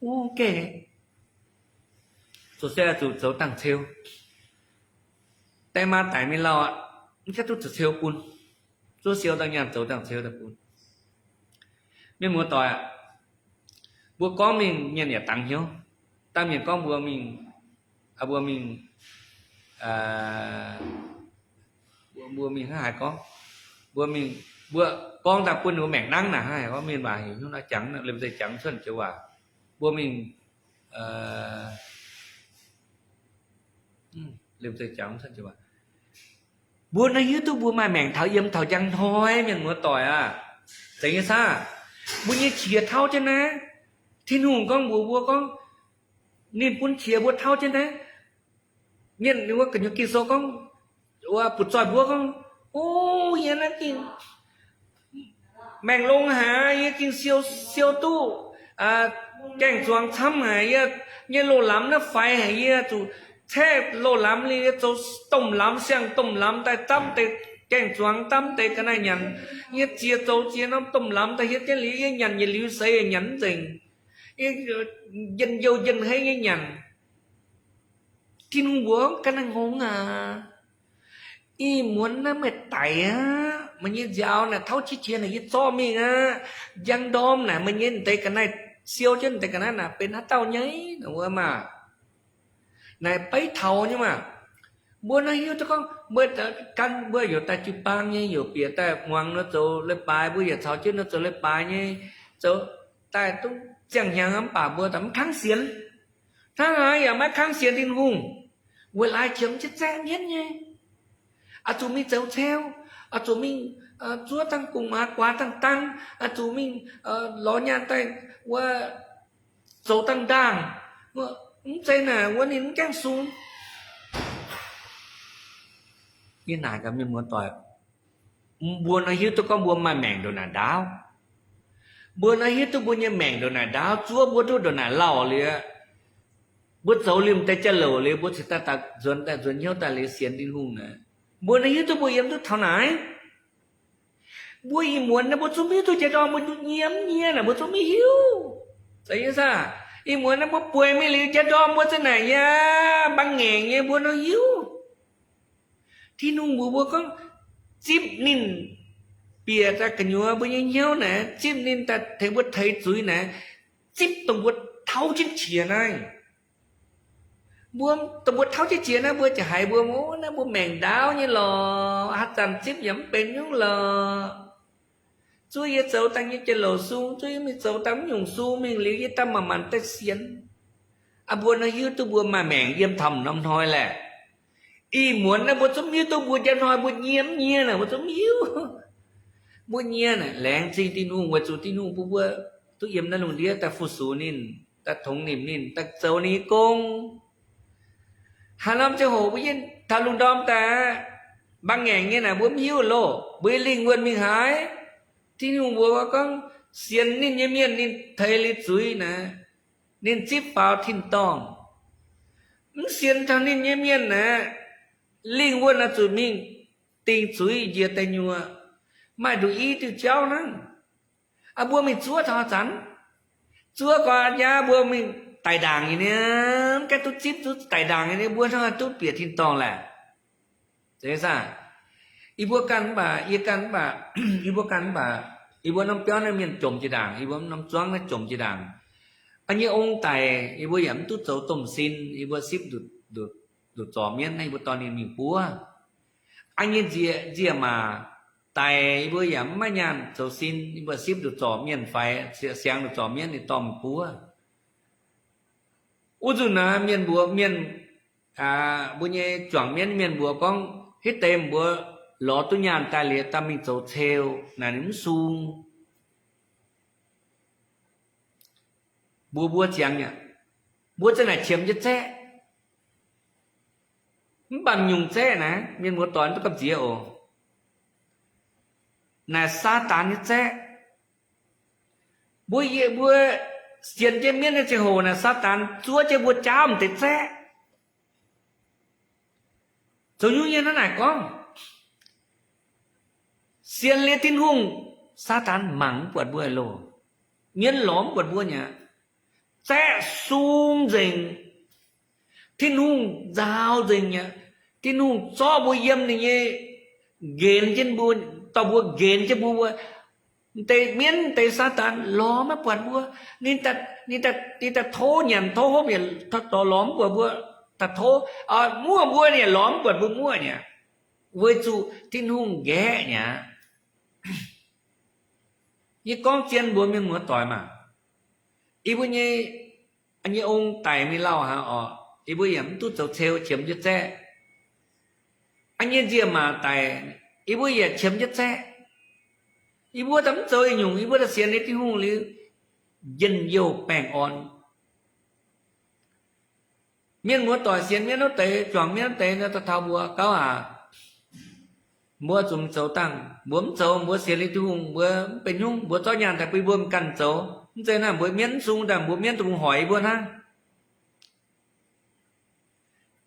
Uv, geh zoux se zuqc zoux dangh ceu. Die maa daic mingh lauh aqv, mv gaengh duqv zoux ceu bun. Zuov siou dangh nyaanh zoux dangh ceu daaih bun. Mienh muoz-doic aac, mbuo gorngv mingh mienh yaac dangx hnyouv. Dangh mienh gorngv mbuo mingh, mbuo mingh, mbuo mingh hnangv haaix gorngv, mbuo mingh, mbuo gorngv daaih bun ninh mbuo maengc nangv naaic hnangv haaix gorngv, mienh waac heuc hnyouv naaiv jangx, liemh zeih jangx cuotv joux waac. Mbuo mingh, liemh zeih jangx cuotv joux waac. Mbuo naaiv hiuv duqv mbuo maaih maengc taux yiem taux njang hnoi, mienh muoz-doic aac. Zeiz nyei saah? Mbuo nyei qiex tauv jienv naaiv. Tin-Hungh gorngv mbuox mbuo gorngv, ninh bun qiex mbuo tauv jienv naaiv. Mienh wuov gu'nyuoz Ging-Sou gorngv, wuov butv-zoih mbuo gorngv, O, yie naaiv ging maengc longx haic, yie ging siou, siou duqv gaeng-zuangx camv haic, yie nyei loz-lamz naaiv faix haic, yie zuqc caeqv loz-lamz liuz, yie zoux domh lamz, siang-domh lamz daaih, damv deix gaeng-zuangx, damv deix ga'naaiv nyanc. Yie ziex zoux ziex norm domh lamz daaih hietv jienv liuz, yie nyanc yietc liuz seix yaac nyanc mv nzengc. Yie njien-youh njien-heiv nyei nyanc. Tin-Hungh mbuox ga'naaiv ngongx aac, ih muonz naaiv meih daic aqv, meih nyei nziaaux naaic tauv qiex jiez naaic yie zorqv mingh aqv. Njang ndorm naaic meih nyei deix ga'naaiv siou jienv deix ga'naaiv naaic benx haaix dauh nyei wuov maah. Naaic beiv taux nyei maah. Mbuo naaiv hiuv duqv gorngv mbuo gan mbuo youc daaih jiu-baang nyei, youc bieqc daaih muangx nor zoux leiz-baaix, mbuo yaac caux jienv nor zoux leiz-baaix nyei, zoux daaih duqv ziangh hnyangx mv baac mbuo mv kangv sienx. Hnangv naaic yaac maiv kangv sienx Tin-Hungh. Weic laaix qiemx jienv zaeqv mienv nyei. Oix zuqc mingh zoux ceu, oix zuqc mingh zuov dangh gong-maaz guaax dangh dang, oix zuqc mingh lorz nyaanh daaih wuov zoux dangh ndaangh. Mv zeiz naaic wuov ninh mv gaengh sung. Yie naaic gaax mienh muoz-doic, mbuo nor hiuv duqv gorngv mbuo maaih maengc ndongc naaic ndaauv. Mbuo nor hiuv duqv mbuo nyei maengc ndongc naaic ndaauv, zuov mbuo duqv ndongc naaic lauh liuz, mbuo zoux liemh deix jauv-louc liuz, mbuo cingx daaih nzuonx daaih nzuonx hnyouv daaih liuz sienx Tin-Hungh naaic. Mbuo nor hiuv duqv mbuo yiem duqv taux naaic. Mbuo ih muonz naaiv mbuo zungv mv hiuv duqv njang ndorm mbuo nyie mv nyie naaic, mbuo zungv mv hiuv. Ih muonz naaiv mbuo bueix mingh liuz njang ndorm mbuo za'naaic yaac mbaang ngaengc nyei, mbuo nor hiuv. Tin-Hungh mbuox mbuo gorngv, zipv ninh bieqc daaih gu'nyuoz mbuo nyei hnyouv naaic, zipv ninh daaih tengx mbuo teix zuiz naaic, zipv dongh mbuo tauv jienv qiex naaiv. Mbuo dongh mbuo tauv jienv qiex naaiv, mbuo jaax haiz mbuo, o, naaiv mbuo maengc ndaauv nyei lorqc, haaix zanc zipv yaac mv benx nyungc lorqc. Zuov yie zoux dangh nyei jauv-louc sung, zuov yie mingh zoux dangh mv nyungc sung mingh liuz, yie daaih manc-manc daaih sienx. Aa, mbuo nor hiuv duqv mbuo maaih maengc yiem taux m'norm hnoi laeh. Ih muonz naaiv mbuo zungv mv hiuv duqv mbuo njang hnoi mbuo nyie mv nyie naaic, mbuo zungv mv hiuv. Mbuo nyie naaic laengz zingh Tin-Hungh weic zuqc Tin-Hungh bun mbuo duqv yiem naaiv lungh ndiev daaih fu-sux ninh, daaih tongx nimc ninh, daaih zoux ninh nyei gong. Haaix norm ziangh hoc mbuo yie taux lungh ndorm daaih mbaang ngaengc nyei naaic, mbuo mv hiuv loh, mbuo yie lingh wuonh mingh haaix. Tin-Hungh mbuox gorngv, sienx ninh nyei mienh ninh teix liuz zuiz naaic, ninh zipv faaux tin-dorngh. Mv sienx taux ninh nyei mienh naaic, lingh wuonh oix zuqc mingh dingc zuiz njiec deic nyuoqc, maaih nduqc i diuh jauv hnangv. Aa, mbuo mingh zuov taux zanc, zuov gau aqv, mbuo mingh daic ndaangc nyei, mv gaengh duqv zipv, zuqv daic ndaangc nyei, mbuo hnangv haaix duqv bieqc tin-dorngh laeh? Zeiz saah? Yie mbuo ganh mv baac, yie ganh mv baac, yie mbuo ganh mv baac, yie mbuo norm biauv naaiv mienh jomc jiex ndaangc, yie mbuo norm zuangv naaiv jomc jiex ndaangc. Aa, nyei ong daic, yie mbuo yaac mv duqv zoux domh sin, yie mbuo sipv nduqc, nduqc, nduqc zorc mienv naaiv, yie mbuo dorh ninh mingh buov. Aa, nyei nzie, nzie maac daic, yie mbuo yaac mv maaih nyaanh zoux sin, yie mbuo sipv nduqc zorc mienh faix, siangx nduqc zorc mienv ninh dorh mingh buov. Wuov nzunc naaiv mienh mbuox mienh, mbuo nyei juangc mienv mienh mbuox gorngv, hitv deix mbuo lorz duqv nyaanh daaih liuz, daaih mingh zoux ceu naaic, ninh mv sung. Mbuox mbuo ziangx aqv, mbuo za'naaic qiemx jienv zaeqv. Mv baac nyungc zaeqv naaic, mienh muoz-doic duqv gamh nziex oc. Naaic Saadaan nyei zaeqv. Mbuo, mbuo sienx jienv mienv nyei ziangh hoc naaic, Saadaan zuov jienv mbuo jaauv m'deix zaeqv. Zoux nyungc nyei naaiv naaic gorngv, sienx liuz Tin-Hungh, Saadaan mangc mv buatc mbuo loh. Mienv lorz mv buatc mbuo nyei aqv. Zaeqv sung nzengc. Tin-Hungh nzaaux nzengc nyei aqv. Tin-Hungh zorqv mbuo yiem ninh nyei nqenx jienv mbuo, dorh mbuo nqenx jienv mbuo, mbuo deix mienv deix Saadaan lorz maiv buatc mbuo. Ninh daaih, ninh daaih tov nyanc tov hopv yaac dorh lorz mv buatc mbuo. Daaih tov muoz mbuo yaac lorz mv buatc mbuo muoz nyei aqv. Weic zuqc Tin-Hungh nqaeqv nyei aqv. Yie gorngv zien mbuox mienh muoz-doic maah, yie mbuo nyei, nyei ong daic mingh lauh hnangv oc, yie mbuo yaac mv duqv zoux ceu qiemx jienv zaeqv. Aa, nyei nzie maac daic, yie mbuo yaac qiemx jienv zaeqv. Yie mbuo daaih mv zoux nyungc, yie mbuo daaih sienx liuz Tin-Hungh liuz, njien-youh baengh orn. Mienh muoz-doic sienx mienv wuov deix, juangc mienv wuov deix nor, daaih taux mbuox gauv aac, mbuo zuqc zoux dangh. Mbuo mv zoux, mbuo sienx liuz Tin-Hungh, mbuo mv benx nyungc, mbuo zorqv nyaanh daaih bun mbuo ganh zoux. Mv zeiz naaiv mbuo mienv mv sung daaih, mbuo mienv daaih hoic mbuo hnangv.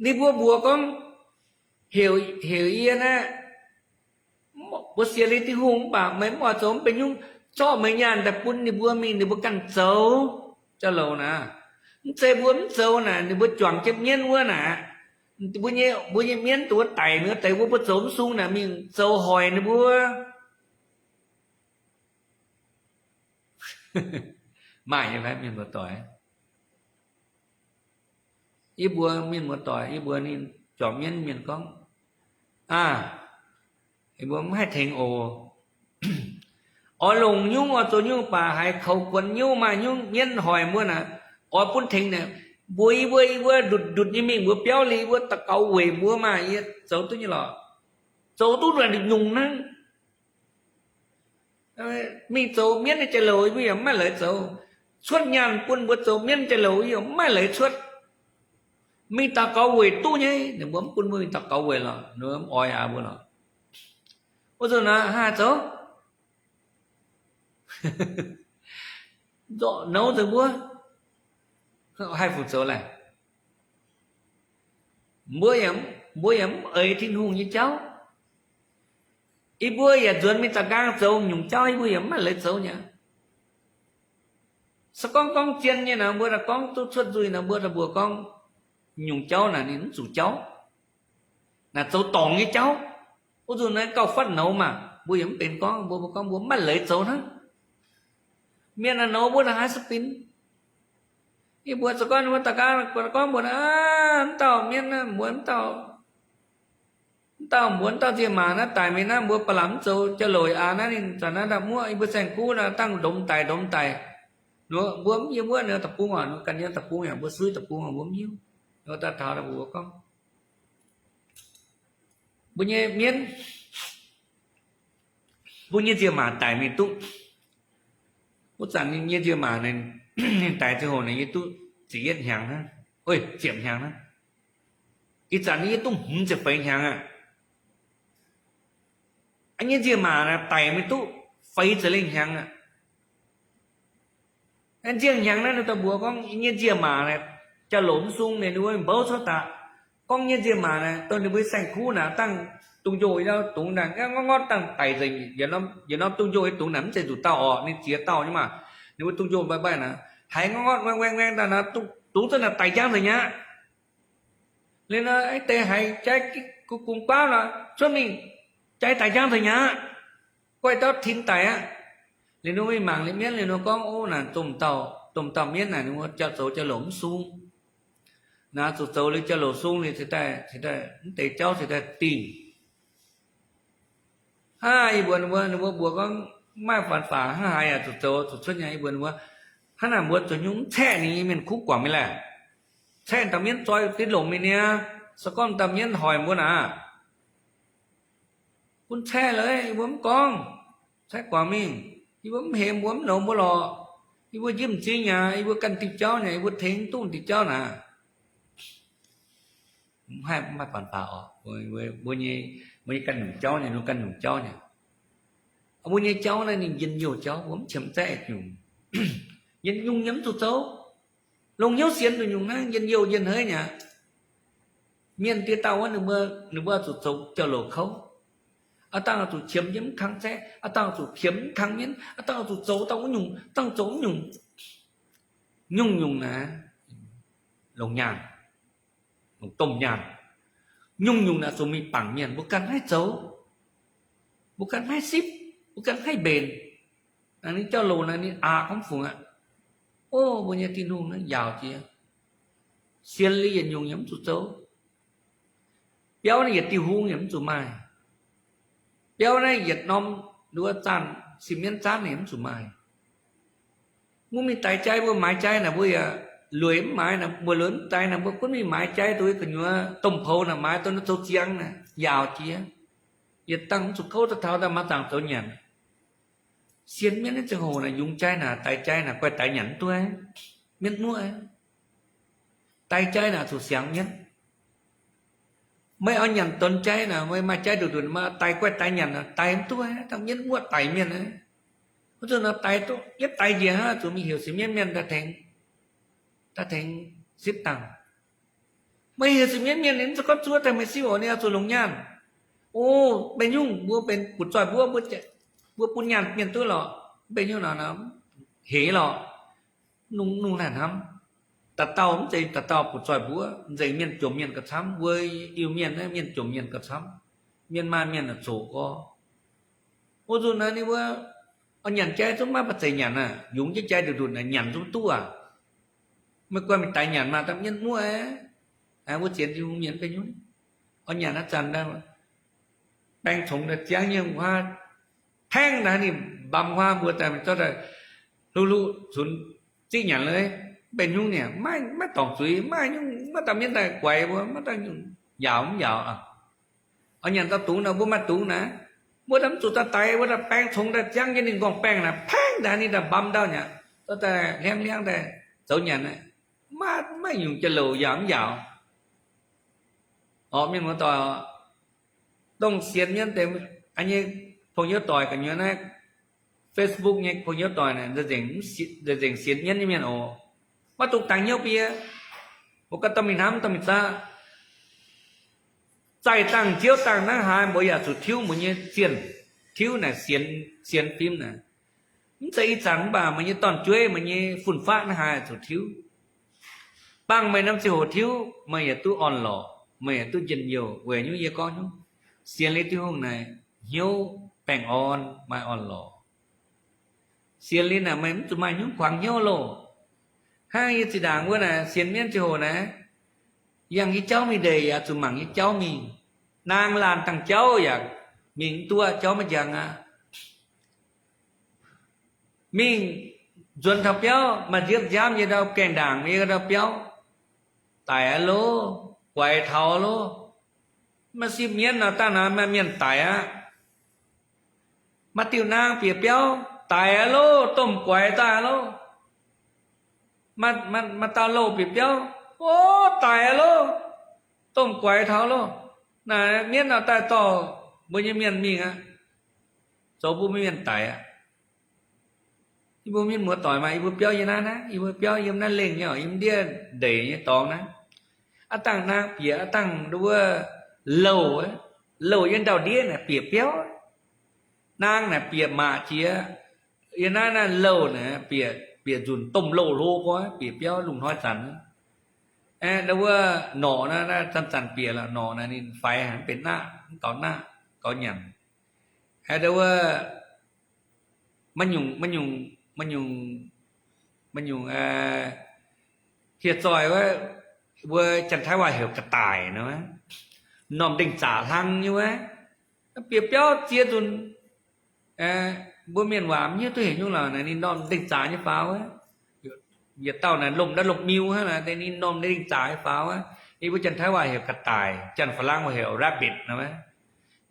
Ninh mbuo mbuox gorngv, heuc, heuc yie naaiv, mbuo sienx liuz Tin-Hungh mv baac meih mv oix zoux mv benx nyungc, zorqv meih nyaanh daaih bun ninh mbuo mingh, ninh mbuo ganh zoux. Jauv-louc naaic, mv zeiz mbuo mv zoux naaic, ninh mbuo juangc jienv mienv wuov naaic, mbuo nyei, mbuo nyei mienv dongh wuov daic mingh wuov deix, mbuo, mbuo zoux mv sung naaic, mingh zoux hoic ninh mbuo. Maaih nyei fai mienh muoz-doic? Yie mbuox mienh muoz-doic, yie mbuox ninh juangc mienv mienh gorngv, aa, yie mbuo mv haih tengx oc. Oix longc nyungc, oix zoux nyungc baac haiz koux guonx nyungc, maaih nyungc mienv hoic mbuo naaic, oix bun tengx naaic, mbuox yie mbuo, yie mbuo ndutc ndutc nyei mingh mbuox biauv liuz, yie mbuo daux gaux weic mbuo maah, yie zoux duqv nyei lorqc. Zoux duqv nduqc nyungc hnangv. Mingh zoux mienv nyei jauv-louc yie mbuo yaac mv maaih leiz zoux. Cuotv nyaanh bun mbuo zoux mienv jauv-louc yie mv maaih leiz cuotv. Mingh daux gaux weic duqv nyei, ninh mbuo mv bun mbuo mingh daux gaux weic lorqc, ninh mbuo mv oix aqv mbuo lorqc. Wuov zanc naaic haaix zoux? Nzorqc nouz nzengc mbuo, haih fu zoux laeh. Mbuo yaac, mbuo yaac mv eix Tin-Hungh nyei jauv. Yie mbuo yaac nzuonx mingh da'nqaang zoux nyungc jauv, yie mbuo yaac mv maaih leiz zoux nyei. Se gorngv gorngv zien nyei nor, mbuo daaih gorngv duqv cuotv nzuih nor, mbuo daaih mbuox gorngv nyungc jauv naaic ninh mv zuqc jauv. Naaic zoux dorngc nyei jauv. Wuov nzunc naaiv gauh fatv nouz maah, mbuo yaac mv benx gorngv, mbuo, mbuo gorngv mbuo mv maaih leiz zoux hnangv. Mienh naaic nouz mbuo naaic haaix se binc. Yie mbuox za'gengh mbuo da'gaav gorngv mbuox, aa, mv dauh mienv naaiv mbuox mv dauh, mv dauh mbuox mv dauh nziemc maac naaiv daic mingh naaiv, mbuo ba'laqc mv zoux jauv-louc aqv. Naaiv ninh zanc naaiv nda'muoqv yie mbuo saeng-kuv naaiv dangh ndongx daic ndongx daic. Mbuo mv yiem wuov naaiv deic-bung oc, ganh yiem deic-bung yaac mbuo suiv deic-bung oc, mbuo mv hiuv. Daaih taux mbuo gorngv, mbuo nyei mienv, mbuo nyei nziemc maac daic mingh duqv. Wuov zanc ninh nyei nziemc maac, ninh daic ziangh hoc ninh yie duqv ziepc yietv hnyangx hnangv, ziepc hnyangx hnangv. Ih zanc ninh yie duqv hmz ziepc feix hnyangx aqv. Yie nyei nziemc maac naaiv daic mingh duqv feix ziepc lengh hnyangx aqv. Nziemc hnyangx naaiv ninh daaih mbuox gorngv yie nyei nziemc maac naaiv jauv-louc mv sung, ninh mbuo mbouv cuotv daaih gorngv nyei nziemc maac naaiv dongh ninh mbuo saeng-kuv naaiv dangh dungz-njoh dungz naaic, ngorngv ngorngv dangh daic nzengc. Yietc norm dungz-njoh dungz naaic mv zeiz nzuqc dauh orqc, ninh ziex dauh nyei maah. Ninh mbuo dungz-njoh mbaih mbaih naaic, haiz ngorngv ngorngv waeng waeng waeng daaih naaic, dungz zunv naaic daic njang nzengc aqv. Liuz nor, eix deix haiz jaiv gu gungx guaauv nor, cuotv mingh, jaiv daic njang nzengc aqv. Goiv dauh tin daic aqv. Liuz nor mingh mangc liuz mienv liuz nor gorngv, ov, naaic domh dauh, domh dauh mienv naaic ninh mbuo jauv zoux jauv-louc mv sung. Naaic zuqc zoux liuz jauv-louc sung liuz cingx daaih, cingx daaih mv deix jauv cingx daaih dingh. Hnangv naaic yie mbuox ninh mbuo, ninh mbuo mbuox gorngv, maaih faanx faaux hnangv haaix yaac zuqc zoux, zuqc cuotv nyei. Yie mbuox ninh mbuo, hnangv naaic mbuo zoux nyungc mv caeqv ninh nyei mienh kuv guangc mingh laeh. Caeqv dauh mienv zoi ditv lomc mingh niaa, se gorngv dauh mienv hoic mbuo naaic, gunv caeqv leiz yie mbuo mv gorngv, caeqv guangc mingh. Yie mbuo mv hemx mbuo, mv nouz mbuo lorqc. Yie mbuo njimv m'zing aqv, yie mbuo ganh diuh jauv nyei, yie mbuo tengx duqv diuh jauv naaic. Mv haih, mv maaih faanx faaux oc. Mbuo, mbuo nyei, mbuo nyei ganh nyungc jauv nyei, longc ganh nyungc jauv nyei. Mbuo nyei jauv naaiv ninh njien-youh jauv, mbuo mv qiemx zaeqv nyungc. Njien-youh nyei mv zuqc zoux. Longc hnyouv sienx nduqc nyungc naaiv njien-youh njien-heiv nyei aqv. Mienh diex dauh wuov ninh mbuo, ninh mbuo zuqc zoux jauv-louc kouv. Aav dangh zuqc qiemx jienv mv kang zaeqv, aav dangh zuqc qiemx mv kang mienv, aav dangh zuqc zoux dauh wuov nyungc, dangh zoux wuov nyungc. Nyungc-nyungc naaic longc nyaanh, longc domh nyaanh. Nyungc-nyungc naaic zuqc mingh bangc mienh, mbuo ganh haih zoux, mbuo ganh haih sipv, mbuo ganh haih mbenc. Naaic ninh jauv-louc naaic ninh aqc gorngv fungc aqv. O, mbuo nyei Tin-Hungh naaiv njaaux jiex. Sienx liuz yietc nyungc yaac mv zuqc zoux. Biauv naaiv yietc diuh hung yaac mv zuqc maaih. Biauv naaiv yietc norm nduov zaanh, sipv mienv zaanv yaac mv zuqc maaih. Mbuo mingh daix jai, mbuo maaiz jai naaic, mbuo yaac lueic mv maaiz naaic, mbuo lueic mv daix naaic, mbuo gunv mingh maaiz jai duqv gu'nyuoz domh poux naaic, maaiz dongh naaiv zoux ziangx naaic, njaaux jiex. Yietc dangh mv zuqc kouv daaih taux daaih maaiz zaangc zoux nyanc. Sienx mienv naaiv ziangh hoc naaic, yungz jai naaic, daix jai naaic, guaih daix nyanc mv duqv, mienv muoqv. Daix jai naaic zuqc siangx mienv. Meih oix nyanc donx jai naaic, meih maaih jai nduqc nduqc, meih daix guaih daix nyanc naaic, daix mv duqv, dangh mienv muoqv daic mienh. Wuov zanc naaic daix duqv, yietv daix njiec hnangv, zuqc mingh heuc sipv mienv mienh daaih tengx, daaih tengx sipv dangh. Meih heuc sipv mienv mienh, ninh mv zeiz gorngv zuov daaih meih sipv oc, ninh oix zuqc longc nyaanh. O, mbenc nyungc mbuo benx butv-zoih mbuov, mbuo bun nyaanh mienh duqv lorqc. Mbenc nyungc nor, heix lorqc. Nungh, nungh naaic hnamv. Dauh dauh mv zeiz dauh dauh butv-zoih mbuov, nzengc mienh jomc mienh gauh camv, mbuo Iu-Mienh naaiv mienh jomc mienh gauh camv. Mienh maaih mienh zoqc gorx. Wuov nzunc naaiv ninh mbuo oix nyanc jai zungv maiv baac zeiz nyanc aqv. Yungz jienv jai nduqc nduqc naaic nyanc zungv duqv aqv. Meih guaih mingh daix nyanc maah, daaih mienv muoqv aqv. Mbuo zienx Tin-Hungh mienh mbenc nyungc, oix nyanc haaix zanc daaih, baeng congx daaih ziangv nyei huaav, paengv naaic ninh mbamv huaav mbuo daaih, zorqv daaih hluqv hluqv cunx ziqv nyanc leiz, mbenc nyungc niaa, maiv dorngc zuiz, maiv nyungc, maiv dauh mienv daaih guaix mbuo, maiv dauh nyungc yaauc mv yaauc. Oix nyanc dauh dungz naaic, mbuo maaih dungz naaic, mbuo daaih mv zuqc daaih daix, mbuo daaih baeng congx daaih ziangv jienv ninh nqorngv baengh naaic, paengv daaih ninh daaih mbamv ndau nyei, zorqv daaih hliangv hliangv daaih zoux nyanc aqv. Maiv, maiv nyungc jauv-louc yaauc mv yaauc. Orqc, mienh muoz-doic, dongh sienx mienv deix nyei pong hnyouv doic gu'nyuoz naaiv, Facebook nyei pong hnyouv doic naaic, nzengc sienx mienv nyei mienh oc. Maiv dungx dangx hnyouv bie. Mbuo ganh dorh mingh hnamv, dorh mingh zaqv. Zaih dangh, ziouv dangh hnangv haaix, mbuo yaac zuqc tiuv mbuo nyei zienh. Tiuv naaic sienx, sienx fim naaic, mv zeiz ih zanc mv baac meih nyei dorn-jueiv, meih nyei fun-faqv hnangv haaix zuqc tiuv. Bangh meih norm ziangh hoc tiuv, meih yaac duqv orn-lorqc, meih yaac duqv njien-youh. Weic nyungc yie gorngv nyungc, sienx liuz Tin-Hungh naaic, hnyouv baengh orn, maaih orn-lorqc. Sienx liuz naaic meih mv zuqc maaih hnyouv kuangx hnyouv loh. Hnangv yie zinh ndaangc wuov naaic, sienx mienv ziangh hoc naaic, yangh nyei jauv mingh ndeic yaac zuqc mangc nyei jauv mingh. Naang laanh dangh jauv yaac mingh mv duqv, jauv maiv njang aqv. Mingh nzuonx taux biauv, maaih nziepv nziaamv nyei ndau gaengh ndaangc nyei ndau biauv, daic aqv loh, guaix taux loh. Maaih sipv mienv nor, dangh naaic maaih mienh daic aqv. Maaih diuh naang bieqc biauv, daic aqv loh, domh guaix daaih aqv loh. Maaih, maaih, maaih dauh louh bieqc biauv, o, daic aqv loh, domh guaix taux loh. Naaic mienv nor daaih dorh mbuo nyei mienh mingh aqv, zoux bun mbuo mienh daic aqv. Yie mbuo mienh muoz-doic maaih yie mbuo biauv yiem naaiv, naaiv yie mbuo biauv yiem naaiv lengh nyei oc, yiem ndiev ndeic nyei dorngx naaiv. Aav dangh naang bieqc, aav dangh nduov louh aqv. Louh yiem ndau-ndiev naaic bieqc biauv. Naang naaic bieqc maac jiex. Yiem naaiv naaiv louh naaic bieqc, bieqc nzunc domh louh hlo gorx, bieqc biauv lungh hnoi zanc. Aeqv, ndau wuov norqc naaiv, naaiv zanc-zanc bieqc lorqc, norqc naaic ninh faix haic, mv benx naqv, mv gaux naqv, gaux nyanc. Aeqv, ndau wuov maiv nyungc, maiv nyungc, maiv nyungc, maiv nyungc, hieh zoih wuov, mbuo Janx-Taiv waac heuc ga'daic nor, m'normh ndengh zaqc hlang nyei wuov, bieqc biauv ziex nzunc. Mbuo mienh waac mv hiuv duqv heuc nyungc lorqc, naaic ninh m'normh ndengh zaqc nyei faaux wuov. Yietc dauh naaic lomh naaiv lomh miu hnangv naaic, deix ninh m'normh ndengh zaqc nyei faaux wuov. Yie mbuo Janx-Taiv waac heuc ga'daic, Janx-Faalaangv waac heuc rabbit nor.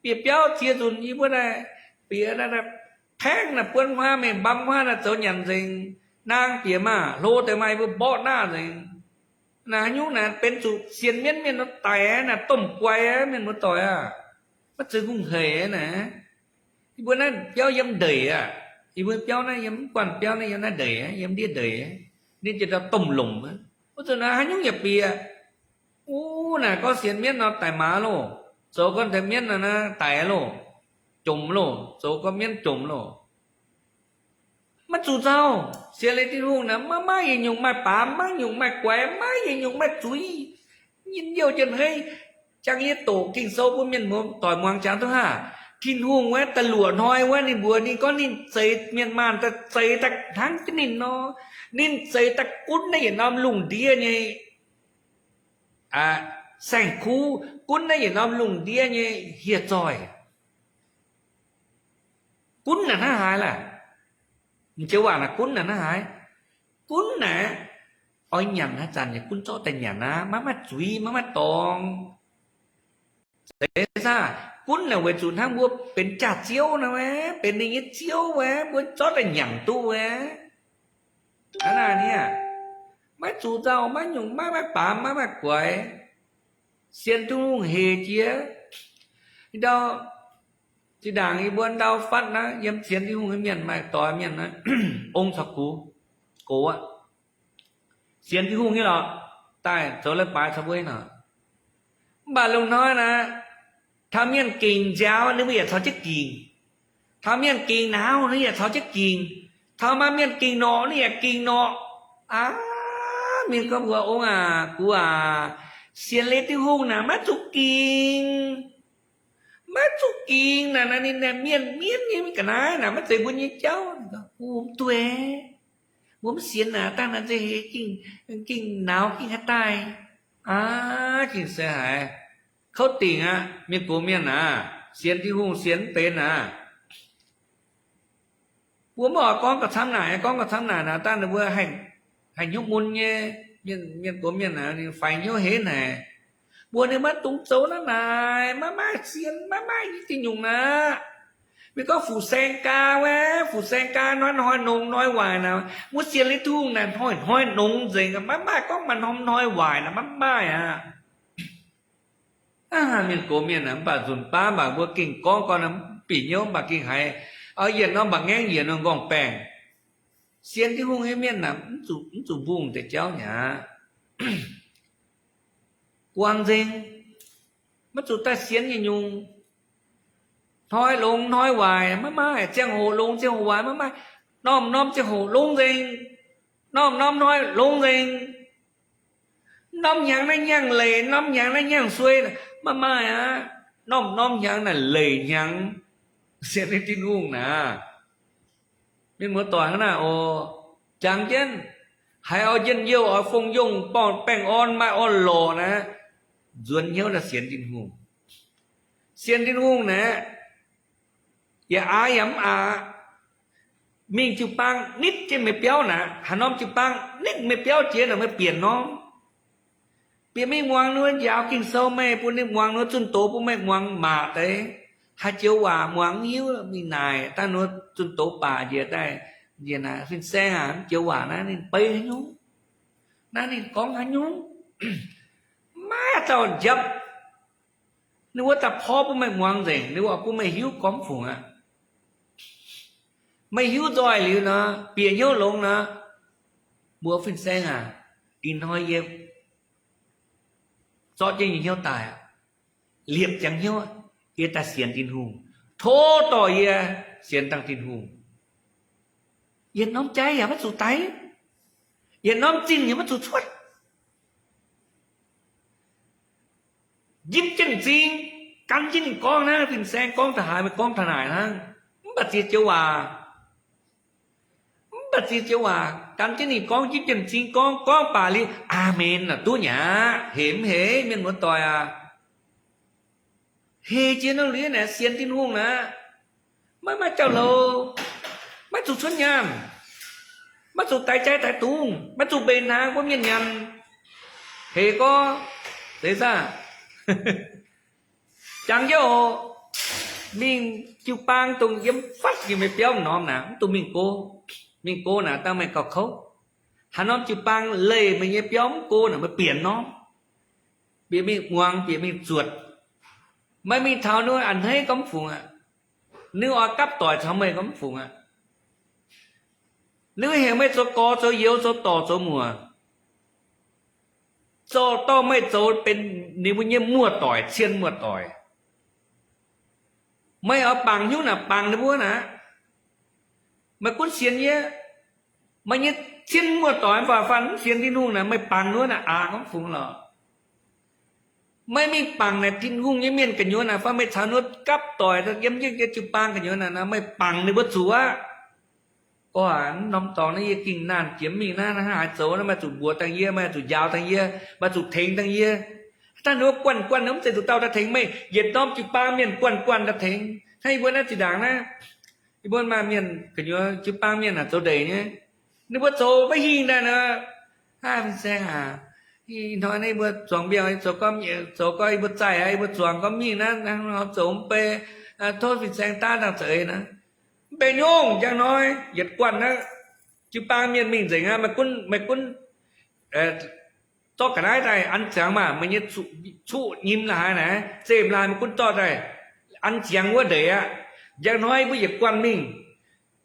Bieqc biauv ziex nzunc, yie mbuo naaic bieqc naaiv, paengv naaic buonv huaav mingh, mbam huaav naaic zoux nyanc nzengc. Naang bieqc maah, hlo deix maaih yie mbuo mborqv naqv nzengc. Naaic haaix nyungc naaic benx zuqc sienx mienv mienh nor daic aqv, naaic domh guai aqv, mienh muoz-doic aah! Maiv zeiz hungh heic aqv naaic. Yie mbuo naaiv biauv yiem ndeic aqv. Yie mbuo biauv naaiv yiem, mv guanh biauv naaiv yiem naaiv ndeic aqv, yiem ndiev ndeic aqv. Ninh jiex ndau domh lomc aqv. Wuov zanc naaic haaix nyungc yaac bieqc. Wuov naaic gorngv sienx mienv nor daic maaz loh. Zoux gorn-mienv nor naaic daic loh. Jomc loh. Zoux gorn-mienv jomc loh. Maiv zuqc nzauh. Sienx liuz Tin-Hungh naaic maiv maaih yietc nyungc maaih baamz, maiv nyungc maaih guaix, maiv yietc nyungc maaih zuiz. Njien-youh njien-heiv. Jangx yie doqc Ging-Sou bun mienh muoz-doic muangx jangx duqv haav. Tin-Hungh wuov da'luoqc hnoi wuov ninh mbuox ninh gorngv ninh zeix mienh maanh daaih zeix daaih hnangv jienv ninh nor. Ninh zeix daaih gunv naaiv yietc norm lungh ndiev nyei saeng-kuv, gunv naaiv yietc norm lungh ndiev nyei hieh zoih. Gunv naaic hnangv haaix laah? M'joux waac naaic gunv naaic hnangv haaix? Gunv naaic, oix nyanc haaix zanc yaac gunv zorqv daaih nyanc aqv, maiv maaih zuiz, maiv maaih dorngx. Zeiz saah? Gunv naaic weic zuqc hnangv mbuo benx jaax-ziouv nor wuov, benx ninh nyei ziouv wuov, mbuo zorqv daaih nyanc duqv wuov. Hnangv naaic ni aah, maiv zuqc nzauh, maiv nyungc, maiv maaih baamz, maiv maaih guaix. Sienx Tin-Hungh hec jiex. Ndau, zinh ndaangc yie mbuo ndau fatv naaiv, yiem sienx Tin-Hungh nyei mienh maaih doix mienh naaiv, ong caux gux, gox aqv. Sienx Tin-Hungh nyei lorqc, daaih zoux leiz-baaix caux mbuo nyei lorqc. Mv baac lungh hnoi naaiv, taux mienh gingc nziaaux, ninh mbuo yaac caux jienv gingc. Taux mienh gingc nauz, ninh yaac caux jienv gingc. Taux maaih mienh gingc norqc, ninh yaac gingc norqc. Aav, mienh gorngv mbuox, ong aac, gux aac, sienx liuz Tin-Hungh naaic maiv zuqc gingc. Maiv zuqc gingc naaic, naaic ninh mienh mienv nyei ga'naaiv naaic, maiv zeiz mbuo nyei jauv. Mbuo mv duqv, mbuo mv sienx naaic, dangh naaic nzengc hec, gingh nauz gingh haaix daaih. Aav, gingh se haiz kouv dingc aqv, mienh gox mienh aac, sienx Tin-Hungh sienx mv benx aac. Mbuo mv oix gorngv gauh camv naaic, gorngv gauh camv naaic naaic, dangh ninh mbuo haih hnyouv mun nyei, mienh, mienh gox mienh aac, ninh faix hnyouv henv haic. Mbuox ninh maiv dungx zoux naaiv naaic, maiv maaih sienx, maiv maaih nyei ziex nyungc naaic. Mienh gorngv Fu Saeng Gaa wuov, Fu Saeng Gaa hnoi-hnoi nongx hnoi waaic naaic, mbuo sienx liuz Tin-Hungh naaic hnoi-hnoi nongx nzengc, maiv maaih gorngv maaih norm hnoi waaic naaic, maiv maaih aqv. Aav, mienh gox mienh aac, mv baac nzunc baav mv baac mbuo gengh gorngv gorn mv bieqc hnyouv, mv baac gengh haiz, aa, yietc norm mv baac ngaengv yietc norm nqorngv baengh. Sienx Tin-Hungh nyei mienh aac, mv zuqc, mv zuqc mbungh deix jauv mi'aqv. Guangc nzengc, maiv zuqc daaih sienx nyungc-nyungc. Hnoi longx hnoi waaic maiv maaih, ziangh hoc longx ziangh hoc waaic maiv maaih. Norm-norm ziangh hoc longx nzengc, norm-norm hnoi longx nzengc. Norm hnyangx naaiv hnyangx leiz, norm hnyangx naaiv hnyangx suei, maiv maaih aqv. Norm-norm hnyangx naaic leiz hnyangx. Sienx liuz Tin-Hungh naaic, mienh muoz-doic hnangv naaic oc, jangx jienv, haiz oix njien-youh, oix fongc yongh, baengh orn maaih orn-lorqc naaic, nzuonx hnyouv naaic sienx Tin-Hungh. Sienx Tin-Hungh naaic, yaac aav yaac mv aav. Mingh jiu-baang nitv jienv meih biauv naaic, haaix norm jiu-baang nitv meih biauv jiex naaic, meih bieqc norm. Bieqc mingh muangx ninh mbuo njaaux Ging-Sou, meih bun ninh muangx ninh mbuo zunh doz, bun meih muangx maac deix. Haaix joux waac muangx mv hiuv, mingh naaic daaih ninh mbuo zunh doz baac njiec daaih, njiec naaic, Fin-Saeng aac, mv joux waac naaiv ninh beiv haaix nyungc? Naaiv ninh gorngv haaix nyungc? Maiv dauh njapc. Ninh mbuo daaih porv bun meih muangx nzengc, ninh mbuo bun meih hiuv gormx fungc aqv. Meih hiuv nzoih liuz nor, bieqc hnyouv longx nor, mbuox Fin-Saeng aac, ih hnoi yie zorqv jienv nyei hnyouv daaih aqv. Liepc ziangx hnyouv aqv. yie daaih sienx Tin-Hungh. Tov dorh yie sienx dangh Tin-Hungh. Yietc norm jai yaac maiv zuqc daix, yietc norm zinh yaac maiv zuqc cuotv. Njimv jienv m'zing, gan jienv ninh gorngv hnangv, fin-saeng gorngv taux haaix, meih gorngv taux naaic hnangv. Mv baac ziex joux waac, mv baac ziex joux waac, gan jienv ninh gorngv, njimv jienv m'zing gorngv, gorngv baac liuz, aamen, duqv nyei aqv. Hec mv hec, mienh muoz-doic aac? Hec jiex nor liuz naaic, sienx Tin-Hungh naaic, maiv maaih jauv-louc, maiv zuqc cuotv nyaanh, maiv zuqc daix jai daix dungz, maiv zuqc mbenc hnaangx mbuo mienh nyanc. Hec gorx, zeiz saah? Jangx jienv oc. Mingh jiu-baang dongh yiem fatv nyei meih biauv m'normh naaic, mv duqv mingh go. Mingh go naaic dangh meih gauh kouv. Haaix norm jiu-baang leih meih nyei biauv mv go naaic, meih bieqc norm, bieqc mingh muangx, bieqc mingh zuotc. Meih mingh taux ninh a'hneiv gorngv mv fungc aqv. Ninh oix gapv doic caux meih gorngv mv fungc aqv. Ninh heuc meih zoux gorx zoux youz, zoux dorc zoux muoc, zoux dorh meih zoux benx ninh mbuo nyei muoz-doic, cien muoz-doic. Meih oix bangc hnyouv naaic, bangc ninh mbuo naaic. Meih gunv sienx yie, meih nyei cien muoz-doic mv baac fai mv sienx Tin-Hungh naaic, meih bangc ninh mbuo naaic aqc gorngv mv fungc lorqc. Meih mingh bangc naaic Tin-Hungh nyei mienh gu'nyuoz naaic, fai meih caux ninh mbuo gapv doic yiem jienv jiu-baang gu'nyuoz naaic, meih bangc ninh mbuo zuqc aqv. Gorngv aac, mv norm dorngx naaiv yie gengh naanh jiex mingh naaiv, hnangv haaix zoux naaiv, meih zuqc mbuox dangh yie, meih zuqc njaaux dangh yie, meih zuqc tengx dangh yie. Dangh ninh mbuo guanh guanh mv zeiz zuqc dauh daaih tengx meih, yietc norm jiu-baang mienh guanh guanh daaih tengx. Hnangv yie mbuo naaiv zinh ndaangc naaiv, yie mbuo maaih mienh gu'nyuoz jiu-baang mienh aah, zoux ndeic nyei, ninh mbuo zoux maiv hingh daaih nor, aav, fin-saeng aac, ih hnoi naaiv yie mbuo zuangx mbiauh, zoux gorngv, zoux gorngv yie mbuo zaih aqv, yie mbuo zuangx gorngv mingh naaiv, hnangv nor zoux mv bei, tov fin-saeng daav dangh za'eix naaiv. Mv bei nyungc njang hnoi yietc guanh naaiv, jiu-baang mienh mingh nzengc aqv. Meih gunv, meih gunv zorqv ga'naaiv daaih an ziangx maah, meih nyei cuqv nyim la'haaix naaic, zemh la'haaix, meih gunv zorqv daaih an ziangx wuov ndeic aqv. Njang hnoi mbuo yietc guanh mingh,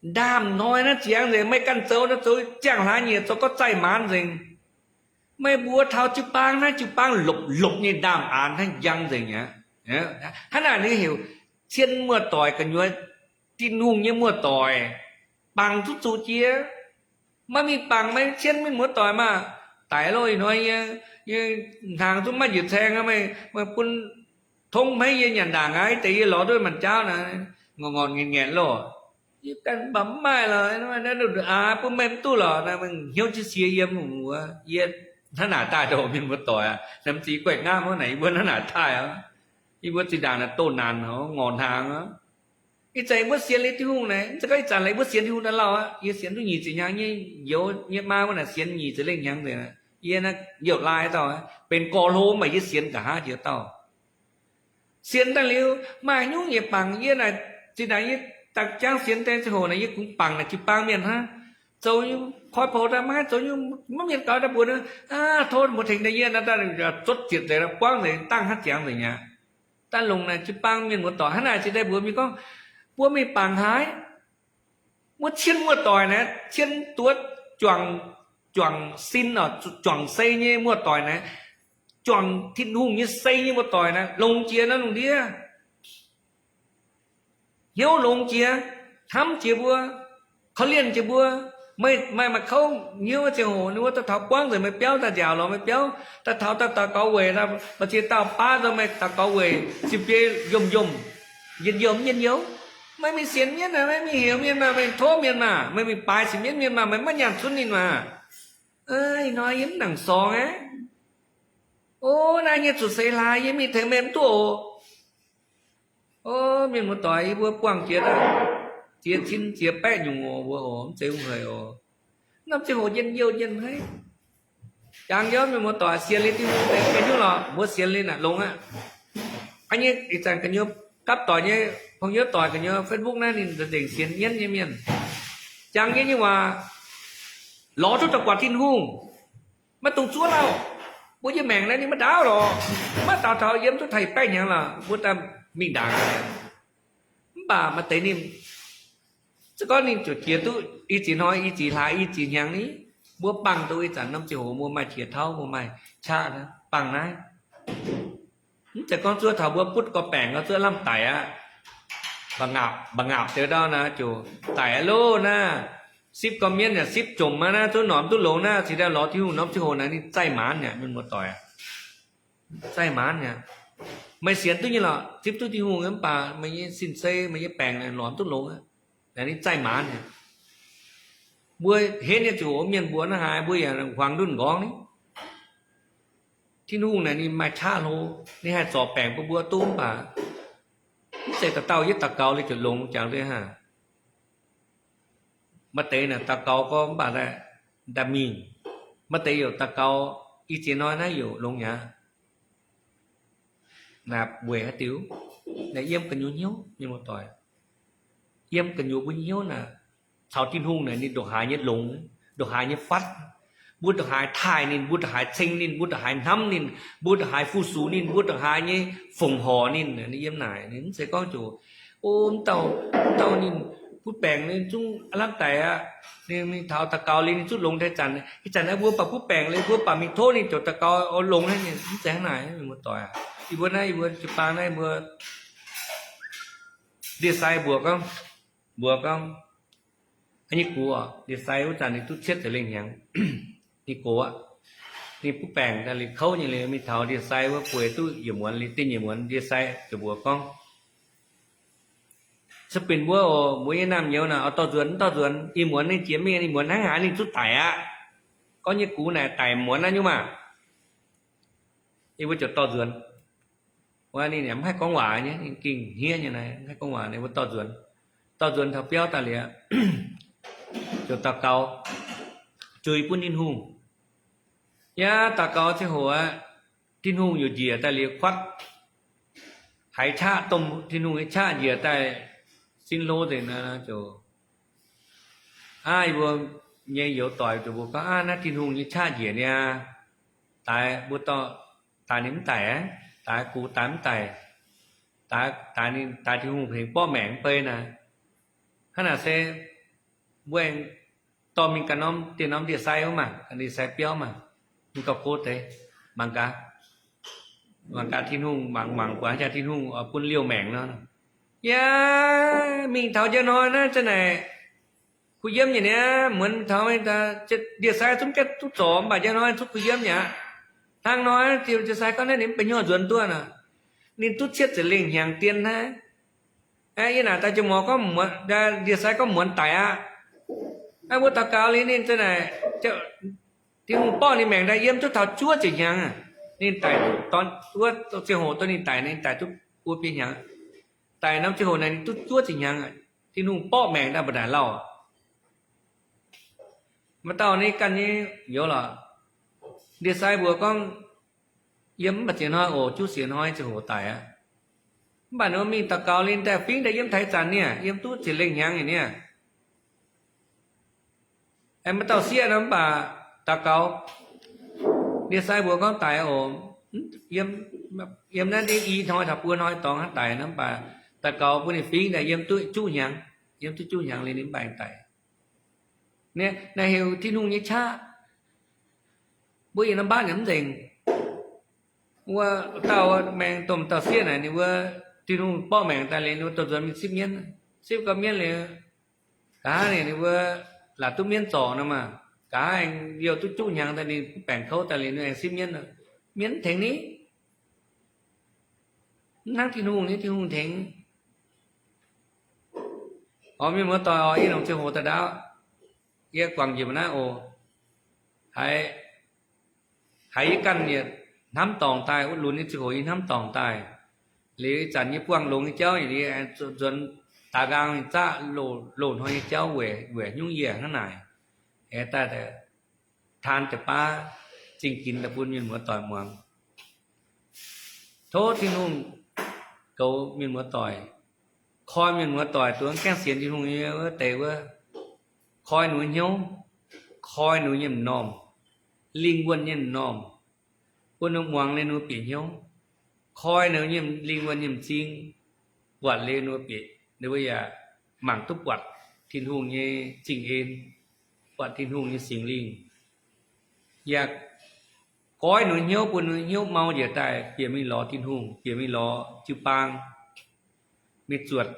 ndaamv hnoi naaiv ziangx nzengc, meih ganh zoux naaiv zoux ziangh hlaax nyieqc, zoux gorngv zaih maanz nzengc. Meih mbuox taux jiu-baang naaiv, jiu-baang lopc-lopc nyei ndaamv aanx hnangv njang nzengc aqv. Hnangv naaic ninh heuc cien muoz-doic gu'nyuoz, Tin-Hungh nyei muoz-doic, bangc zuqc zuqc jiex. Maiv mingh bangc meih cien mienh muoz-doic maah. Daic loh, ih hnoi yie, yie hnaangx zungv maiv njiec caeng aqv, meih, meih bun tongv hmeiv yie nyanc ndaangc aqv. Deix yie lorz duqv maanc jaauv naaic, ngorc ngorc ngaetc ngaetc loh. Yie ganh mv baac mv maaih lorqc, aa, bun meih mv duqv lorqc. Naaiv meih hnyouv jienv sie yiem wuov, yie hnangv naaic daaih oc, mienh muoz-doic aac. Namx ziex guaih nqaamv wuov naaic, yie mbuo hnangv naaic daaih oc. Yie mbuo zinh ndaangc naaic doh naanc oc, ngorc hnaangx oc. Ih zanc yie mbuo sienx liuz Tin-Hungh naaic, mv zeiz gorngv ih zanc laaix yie mbuo sienx Tin-Hungh daaih lauh aqv. Yie sienx duqv nyic ziepc hnyangx nyei, youz nyei maa wuov naaic sienx nyic ziepc lengh hnyangx nzengc. Yie naaiv youh laai dauh aqv, benx gorx hlo mv baac yie sienx nqa'haav jiex dauh. Sienx daaih liuz maaih nyungc yietc bangc yie naaic, zinh ndaangc yie daaih jangv sienx deix ziangh hoc naaic, yie kungx bangc naaic jiu-baang mienh hnangv. Zoux koi poux daaih maiv haih zoux nyungc, maiv mienh gaux daaih mbuox, aa, tov mbuo tengx daaih yie naaiv, daaih zotv zietc nzengc, buangv nzengc, dangh hnangv ziangx nzengc aqv. Daaih longc naaic jiu-baang mienh muoz-doic hnangv naaic zinh daaih mbuox mingh gorngv, mbuo mingh bangc haaix, wuov cien muoz-doic naaic, cien duqv juangc, juangc sin oc, juangc sei nyei muoz-doic naaic, juangc Tin-Hungh nyei sei nyei muoz-doic naaic, longx jiex naaiv lungh ndiev. Hnyouv longx jiex, hnamv jiex mbuo, korv-lienh jiex mbuo. Meih maaih, maaih kouv hnyouv ziangh hoc, ninh mbuo daaih taux buangv nzengc meih biauv, daaih nziaauc lorz meih biauv, daaih taux daaih daux gaux weic, maaih ziex dauh baav nzengc meih daux gaux weic, ziepc biei njomv-njomv, njien-youh mv njien-youh. Meih mingh sienx mienv maah, meih mingh heuc mienh maah, meih mingh tov mienh maah, meih mingh baaix sienx mienv mienh maah, meih maiv nyaanh zunv ninh maah. Ih hnoi yie mv nangc sorngx aqv. O, naaiv nyei zuqc seix hlaax, yie mingh tengx meih mv duqv oc. O, mienh muoz-doic, yie mbuo buangh jiex daaih ziex cin ziex baeqv nyungc oc, mbuo oc, mv zeiz hungh haic oc. Norm ziangh hoc njien-youh njien-haic. Jangx njoux mienh muoz-doic, sienx liuz Tin-Hungh deix ganh nyungc lorqc, mbuo sienx liuz naaic longx aqv. Hnangv nyei ih zanc gu'nyuoz gapv doic nyei, pong nyuoz doic gu'nyuoz Facebook naaiv ninh nzengc sienx mienv nyei mienh. Jangx jienv nyei waac, lorz duqv daux guaatc Tin-Hungh. Maiv dungx zuov lauh. Mbuo yiem maengc naaiv ninh maiv ndaauv lorqc. Maiv daux taux yiem duqv taux baeqv hnyangx lorqc, mbuo daaih mingh ndaangc. Mv baac maaih deix ninh, se gorngv ninh ziouc jiex duqv i ziex hnoi, i ziex hlaax, i ziex hnyangx ni, mbuo bangc duqv ih zanc norm ziangh hoc mbuo maaih qiex tauv, mbuo maaih qaqv bangc naaiv. Mv zeiz gorngv zuov taux mbuo butv gorqv-baengc gorngv zuov lamh daic aqv. Mba'ngaapc, mba'ngaapc deix ndau naaic ziouc daic aqv loh naaiv. Sipv gorqv-mienv yaac sipv jomc aqv naaiv, zuov norm duqv longx naaiv, cingx daaih lorz Tin-Hungh norm ziangh hoc naaic ninh zaih maanz yaac, mienh muoz-doic aqv. Zaih maanz yaac, meih sienx duqv nyei lorqc, zipv duqv Tin-Hungh mv baac meih nyei sin-sei, meih nyei baengc naaic norm duqv longx aqv. Naaic ninh zaih maanz yaac. Mbuo henv nyei ziouc mienh mbuox naaiv haaix, mbuo yaac huangx ndunh nqorngv ni. Tin-Hungh naaic ninh maaih qaqv hlo, ninh haih zorc baengc bun mbuo duqv mv baac mv zeiz dauh dauh yie daux gaux liuz ziouc longx jangx duqv hnangv. Maaih deix naaic daux gaux gorngv mv baac daaih mingh. Maaih deix youc daux gaux i ziex hnoi naaiv youc longx aqv. Naaic weic haaix diuc? Naaic yiem gu'nyuoz hnyouv, mienh muoz-doic. Yiem gu'nyuoz mbuo nyei hnyouv naaic, caux Tin-Hungh naaic ninh ndongc haaix nyei longx, ndongc haaix nyei fatv. Mbuo ndongc haaix taaih ninh, mbuo ndongc haaix ceng ninh, mbuo ndongc haaix hnamv ninh, mbuo ndongc haaix fu-sux ninh, mbuo ndongc haaix nyei fongc horc ninh. Ninh yiem naaic ninh mv zeiz gorngv ziouc, o, mv dauh, mv dauh ninh butv baengc ninh zungv aav lamh daic aqv. Ninh mingh taux daux gaux liuz ninh zungv longx deix zanc, ih zanc naaiv mbuo baac butv baengc liuz mbuo baac mingh tov ninh ziouc daux gaux longx hnangv. Ninh mv zeiz hnangv naaic, mienh muoz-doic aqv. Yie mbuo naaiv, yie mbuo jiu-baang naaiv, yie mbuo ndie-sai mbuox gorngv, mbuox gorngv, nyei gux, ndie-sai wuov zanc ninh duqv cietv ziepc lengh hnyangx. Ninh gox aqv. Ninh butv baengc daaih liuz kouv nyei liuz mingh taux ndie-sai wuov bueix duqv yietc muonz liuz, dinh yietc muonz ndie-sai ziouc mbuox gorngv, se binc mbuo oc, mbuo nyei naamh nyouz naaic oix dorh nzuonx, dorh nzuonx. Ih muonz ninh jiex mingh, ih muonz hnangv haaix ninh zungv daic aqv. Gorngv nyei gux naaic daic muonz naaiv nyungc maah. Yie mbuo ziouc dorh nzuonx. Wuov ninh yaac mv haih gorngv waac nyei, ninh gengh hniev nyei naaic, mv haih gorngv waac, ninh mbuo dorh nzuonx. Dorh nzuonx taux biauv daaih liuz, ziouc daux gaux, zuiz bun Tin-Hungh. Yaac daux gaux ziangh hoc aqv, Tin-Hungh yaac njiec daaih liuz kuatv haiz qaqv, domh Tin-Hungh nyei qaqv njiec daaih, sin hlo nzengc naaic ziouc, aav, yie mbuo nyei youz doic ziouc mbuox gorngv, aav, naaiv Tin-Hungh nyei qaqv njiec niaa. Daaix mbuo dorh, daaix ninh mv daic aqv. Daaix gux daaix mv daic. Daaix, daaix ninh, daaix Tin-Hungh hengx borqv maengc mv bei naaic. Hnangv naaic se mbuo aengx dorh mingh ganh norm, dinh norm ndie-sai wuov maah, ganh ndie-sai biauv maah, mingh gauh go deix, mangc gaax, mangc gaax Tin-Hungh, mangc, mangc buatc jaax Tin-Hungh oix bun liouh maengc nor. Yaac mingh taux njang hnoi naaiv zanc naaic, kuh yiem nyei niaa, muonz taux ndie-sai zungv gaeqv duqv zorc mv baac njang hnoi zungv kuh yiem nyei aqv. Hnangv hnoi ziouc ndie-sai gorngv naaiv ninh mv benx hnyouv nzuonx duqv naaic, ninh duqv cietv ziepc lengh hnyangx dien hnangv. Yie naaic daaih jienv mor gorngv, ndie-sai gorngv muonz daic aqv. Mbuo daux gaux liuz ninh zanc naaic, Tin-Hungh borqv ninh maengc daaih yiem duqv taux juov ziepc hnyangx aqv. Ninh daic dorn wuov ziangh hoc dorh ninh daic, ninh daic duqv buo biei hnyangx. Daic norm ziangh hoc naaic ninh duqv juov ziepc hnyangx aqv. Tin-Hungh borqv maengc daaih mbu'ndaaih lauh. Maaih dauh ninh ganh nyei youz lorqc, ndie-sai mbuox gorngv, yiem mv baac ziex hnoi oc, juov ziex hnoi ziangh hoc daic aqv. Mv baac ninh mingh daux gaux liuz daaih fingx daaih yiem taux ih zanc niaa, yiem duqv ziepc lengh hnyangx nyei niaa. Aengx maaih dauh sieqv nor mv baac daux gaux, ndie-sai mbuox gorngv daic oc, yiem naaiv ndiev i hnoi taux buo hnoi dorngx hnangv daic nor mv baac daux gaux bun ninh fingx daaih yiem duqv juqv hnyangx, yiem duqv juqv hnyangx liuz ninh mv baac aengx daic. Naaiv heuc Tin-Hungh nyei qaqv. Mbuo yiem norm mbatv yaac mv nzengc. Wuov dauh maengx domh dauh sieqv naaic ninh mbuo, Tin-Hungh borqv maengc daaih liuz ninh mbuo dorh nzuonx mingh sipv mienv, sipv gau mienv liuz, nqa'haav ninh mbuo laatc duqv mienv zorc nor maah, nqa'haav aengx youh duqv juqv hnyangx daaih ninh butv baengc kouv daaih liuz ninh aengx sipv mienv, mienv mv tengx ni. Mv hnangv Tin-Hungh nyei, Tin-Hungh tengx. Orqc, mienh muoz-doic orqc, yie longc ziangh hoc daaih ndaauv, yie guangc njiec mbuo naaiv oc. Haiz, haiz yie ganh yietc hnamv dorngc daaih, wuov lunx nyei ziangh hoc yie hnamv dorngc daaih. Liuz ih zanc yie buangh longx nyei jauv, yie aengx nzuonx daaih nqaang zaqv loz-hnoi nyei jauv weic, weic hnyouv yie hnangv naaic. Aengx daaih taan deix baav zingh ginx daaih bun mienh muoz-doic muangx. Tov Tin-Hungh goux mienh muoz-doic, koi mienh muoz-doic duqv gaengh sienx Tin-Hungh nyei wuov deix wuov, koi ninh mbuo hnyouv, koi ninh mbuo nyei m'normh, lingh wuonh nyei m'normh, bun ninh muangx liuz ninh mbuo bieqc hnyouv, koi ninh mbuo nyei lingh wuonh nyei m'zing, buatc liuz ninh mbuo bieqc, ninh mbuo yaac mangc duqv buatc Tin-Hungh nyei zingh en, buatc Tin-Hungh nyei Singx Lingh, yaac goiv ninh mbuo hnyouv, bun ninh mbuo hnyouv mau njiec daaih bieqc mingh lorz Tin-Hungh, bieqc mingh lorz jiu-baang, mingh zuotc,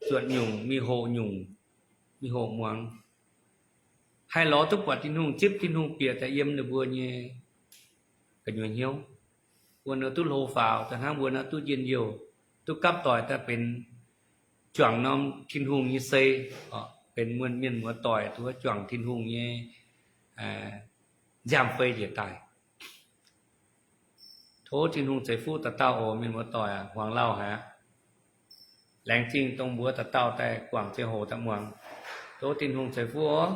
zuotc nyungc, mingh hoqc nyungc, mingh hoqc muangx, haih lorz duqv buatc Tin-Hungh, zipv Tin-Hungh bieqc daaih yiem ninh mbuo nyei gu'nyuoz hnyouv, mbuo nor duqv hlo faaux, da'hnangv mbuo nor duqv njien-youh, duqv gapv doic daaih benx juangc norm Tin-Hungh nyei sei, benx muonh mienh muoz-doic, duqv juangc Tin-Hungh nyei nziaamv-fei njiec daaih. Tov Tin-Hungh ceix fuqv dauh dauh oc, mienh muoz-doic aac, hmuangx lauh haic aqv. Laengz zingh dongh mbuo dauh dauh daaih guangc ziangh hoc daaih muangx. Tov Tin-Hungh ceix fuqv oc.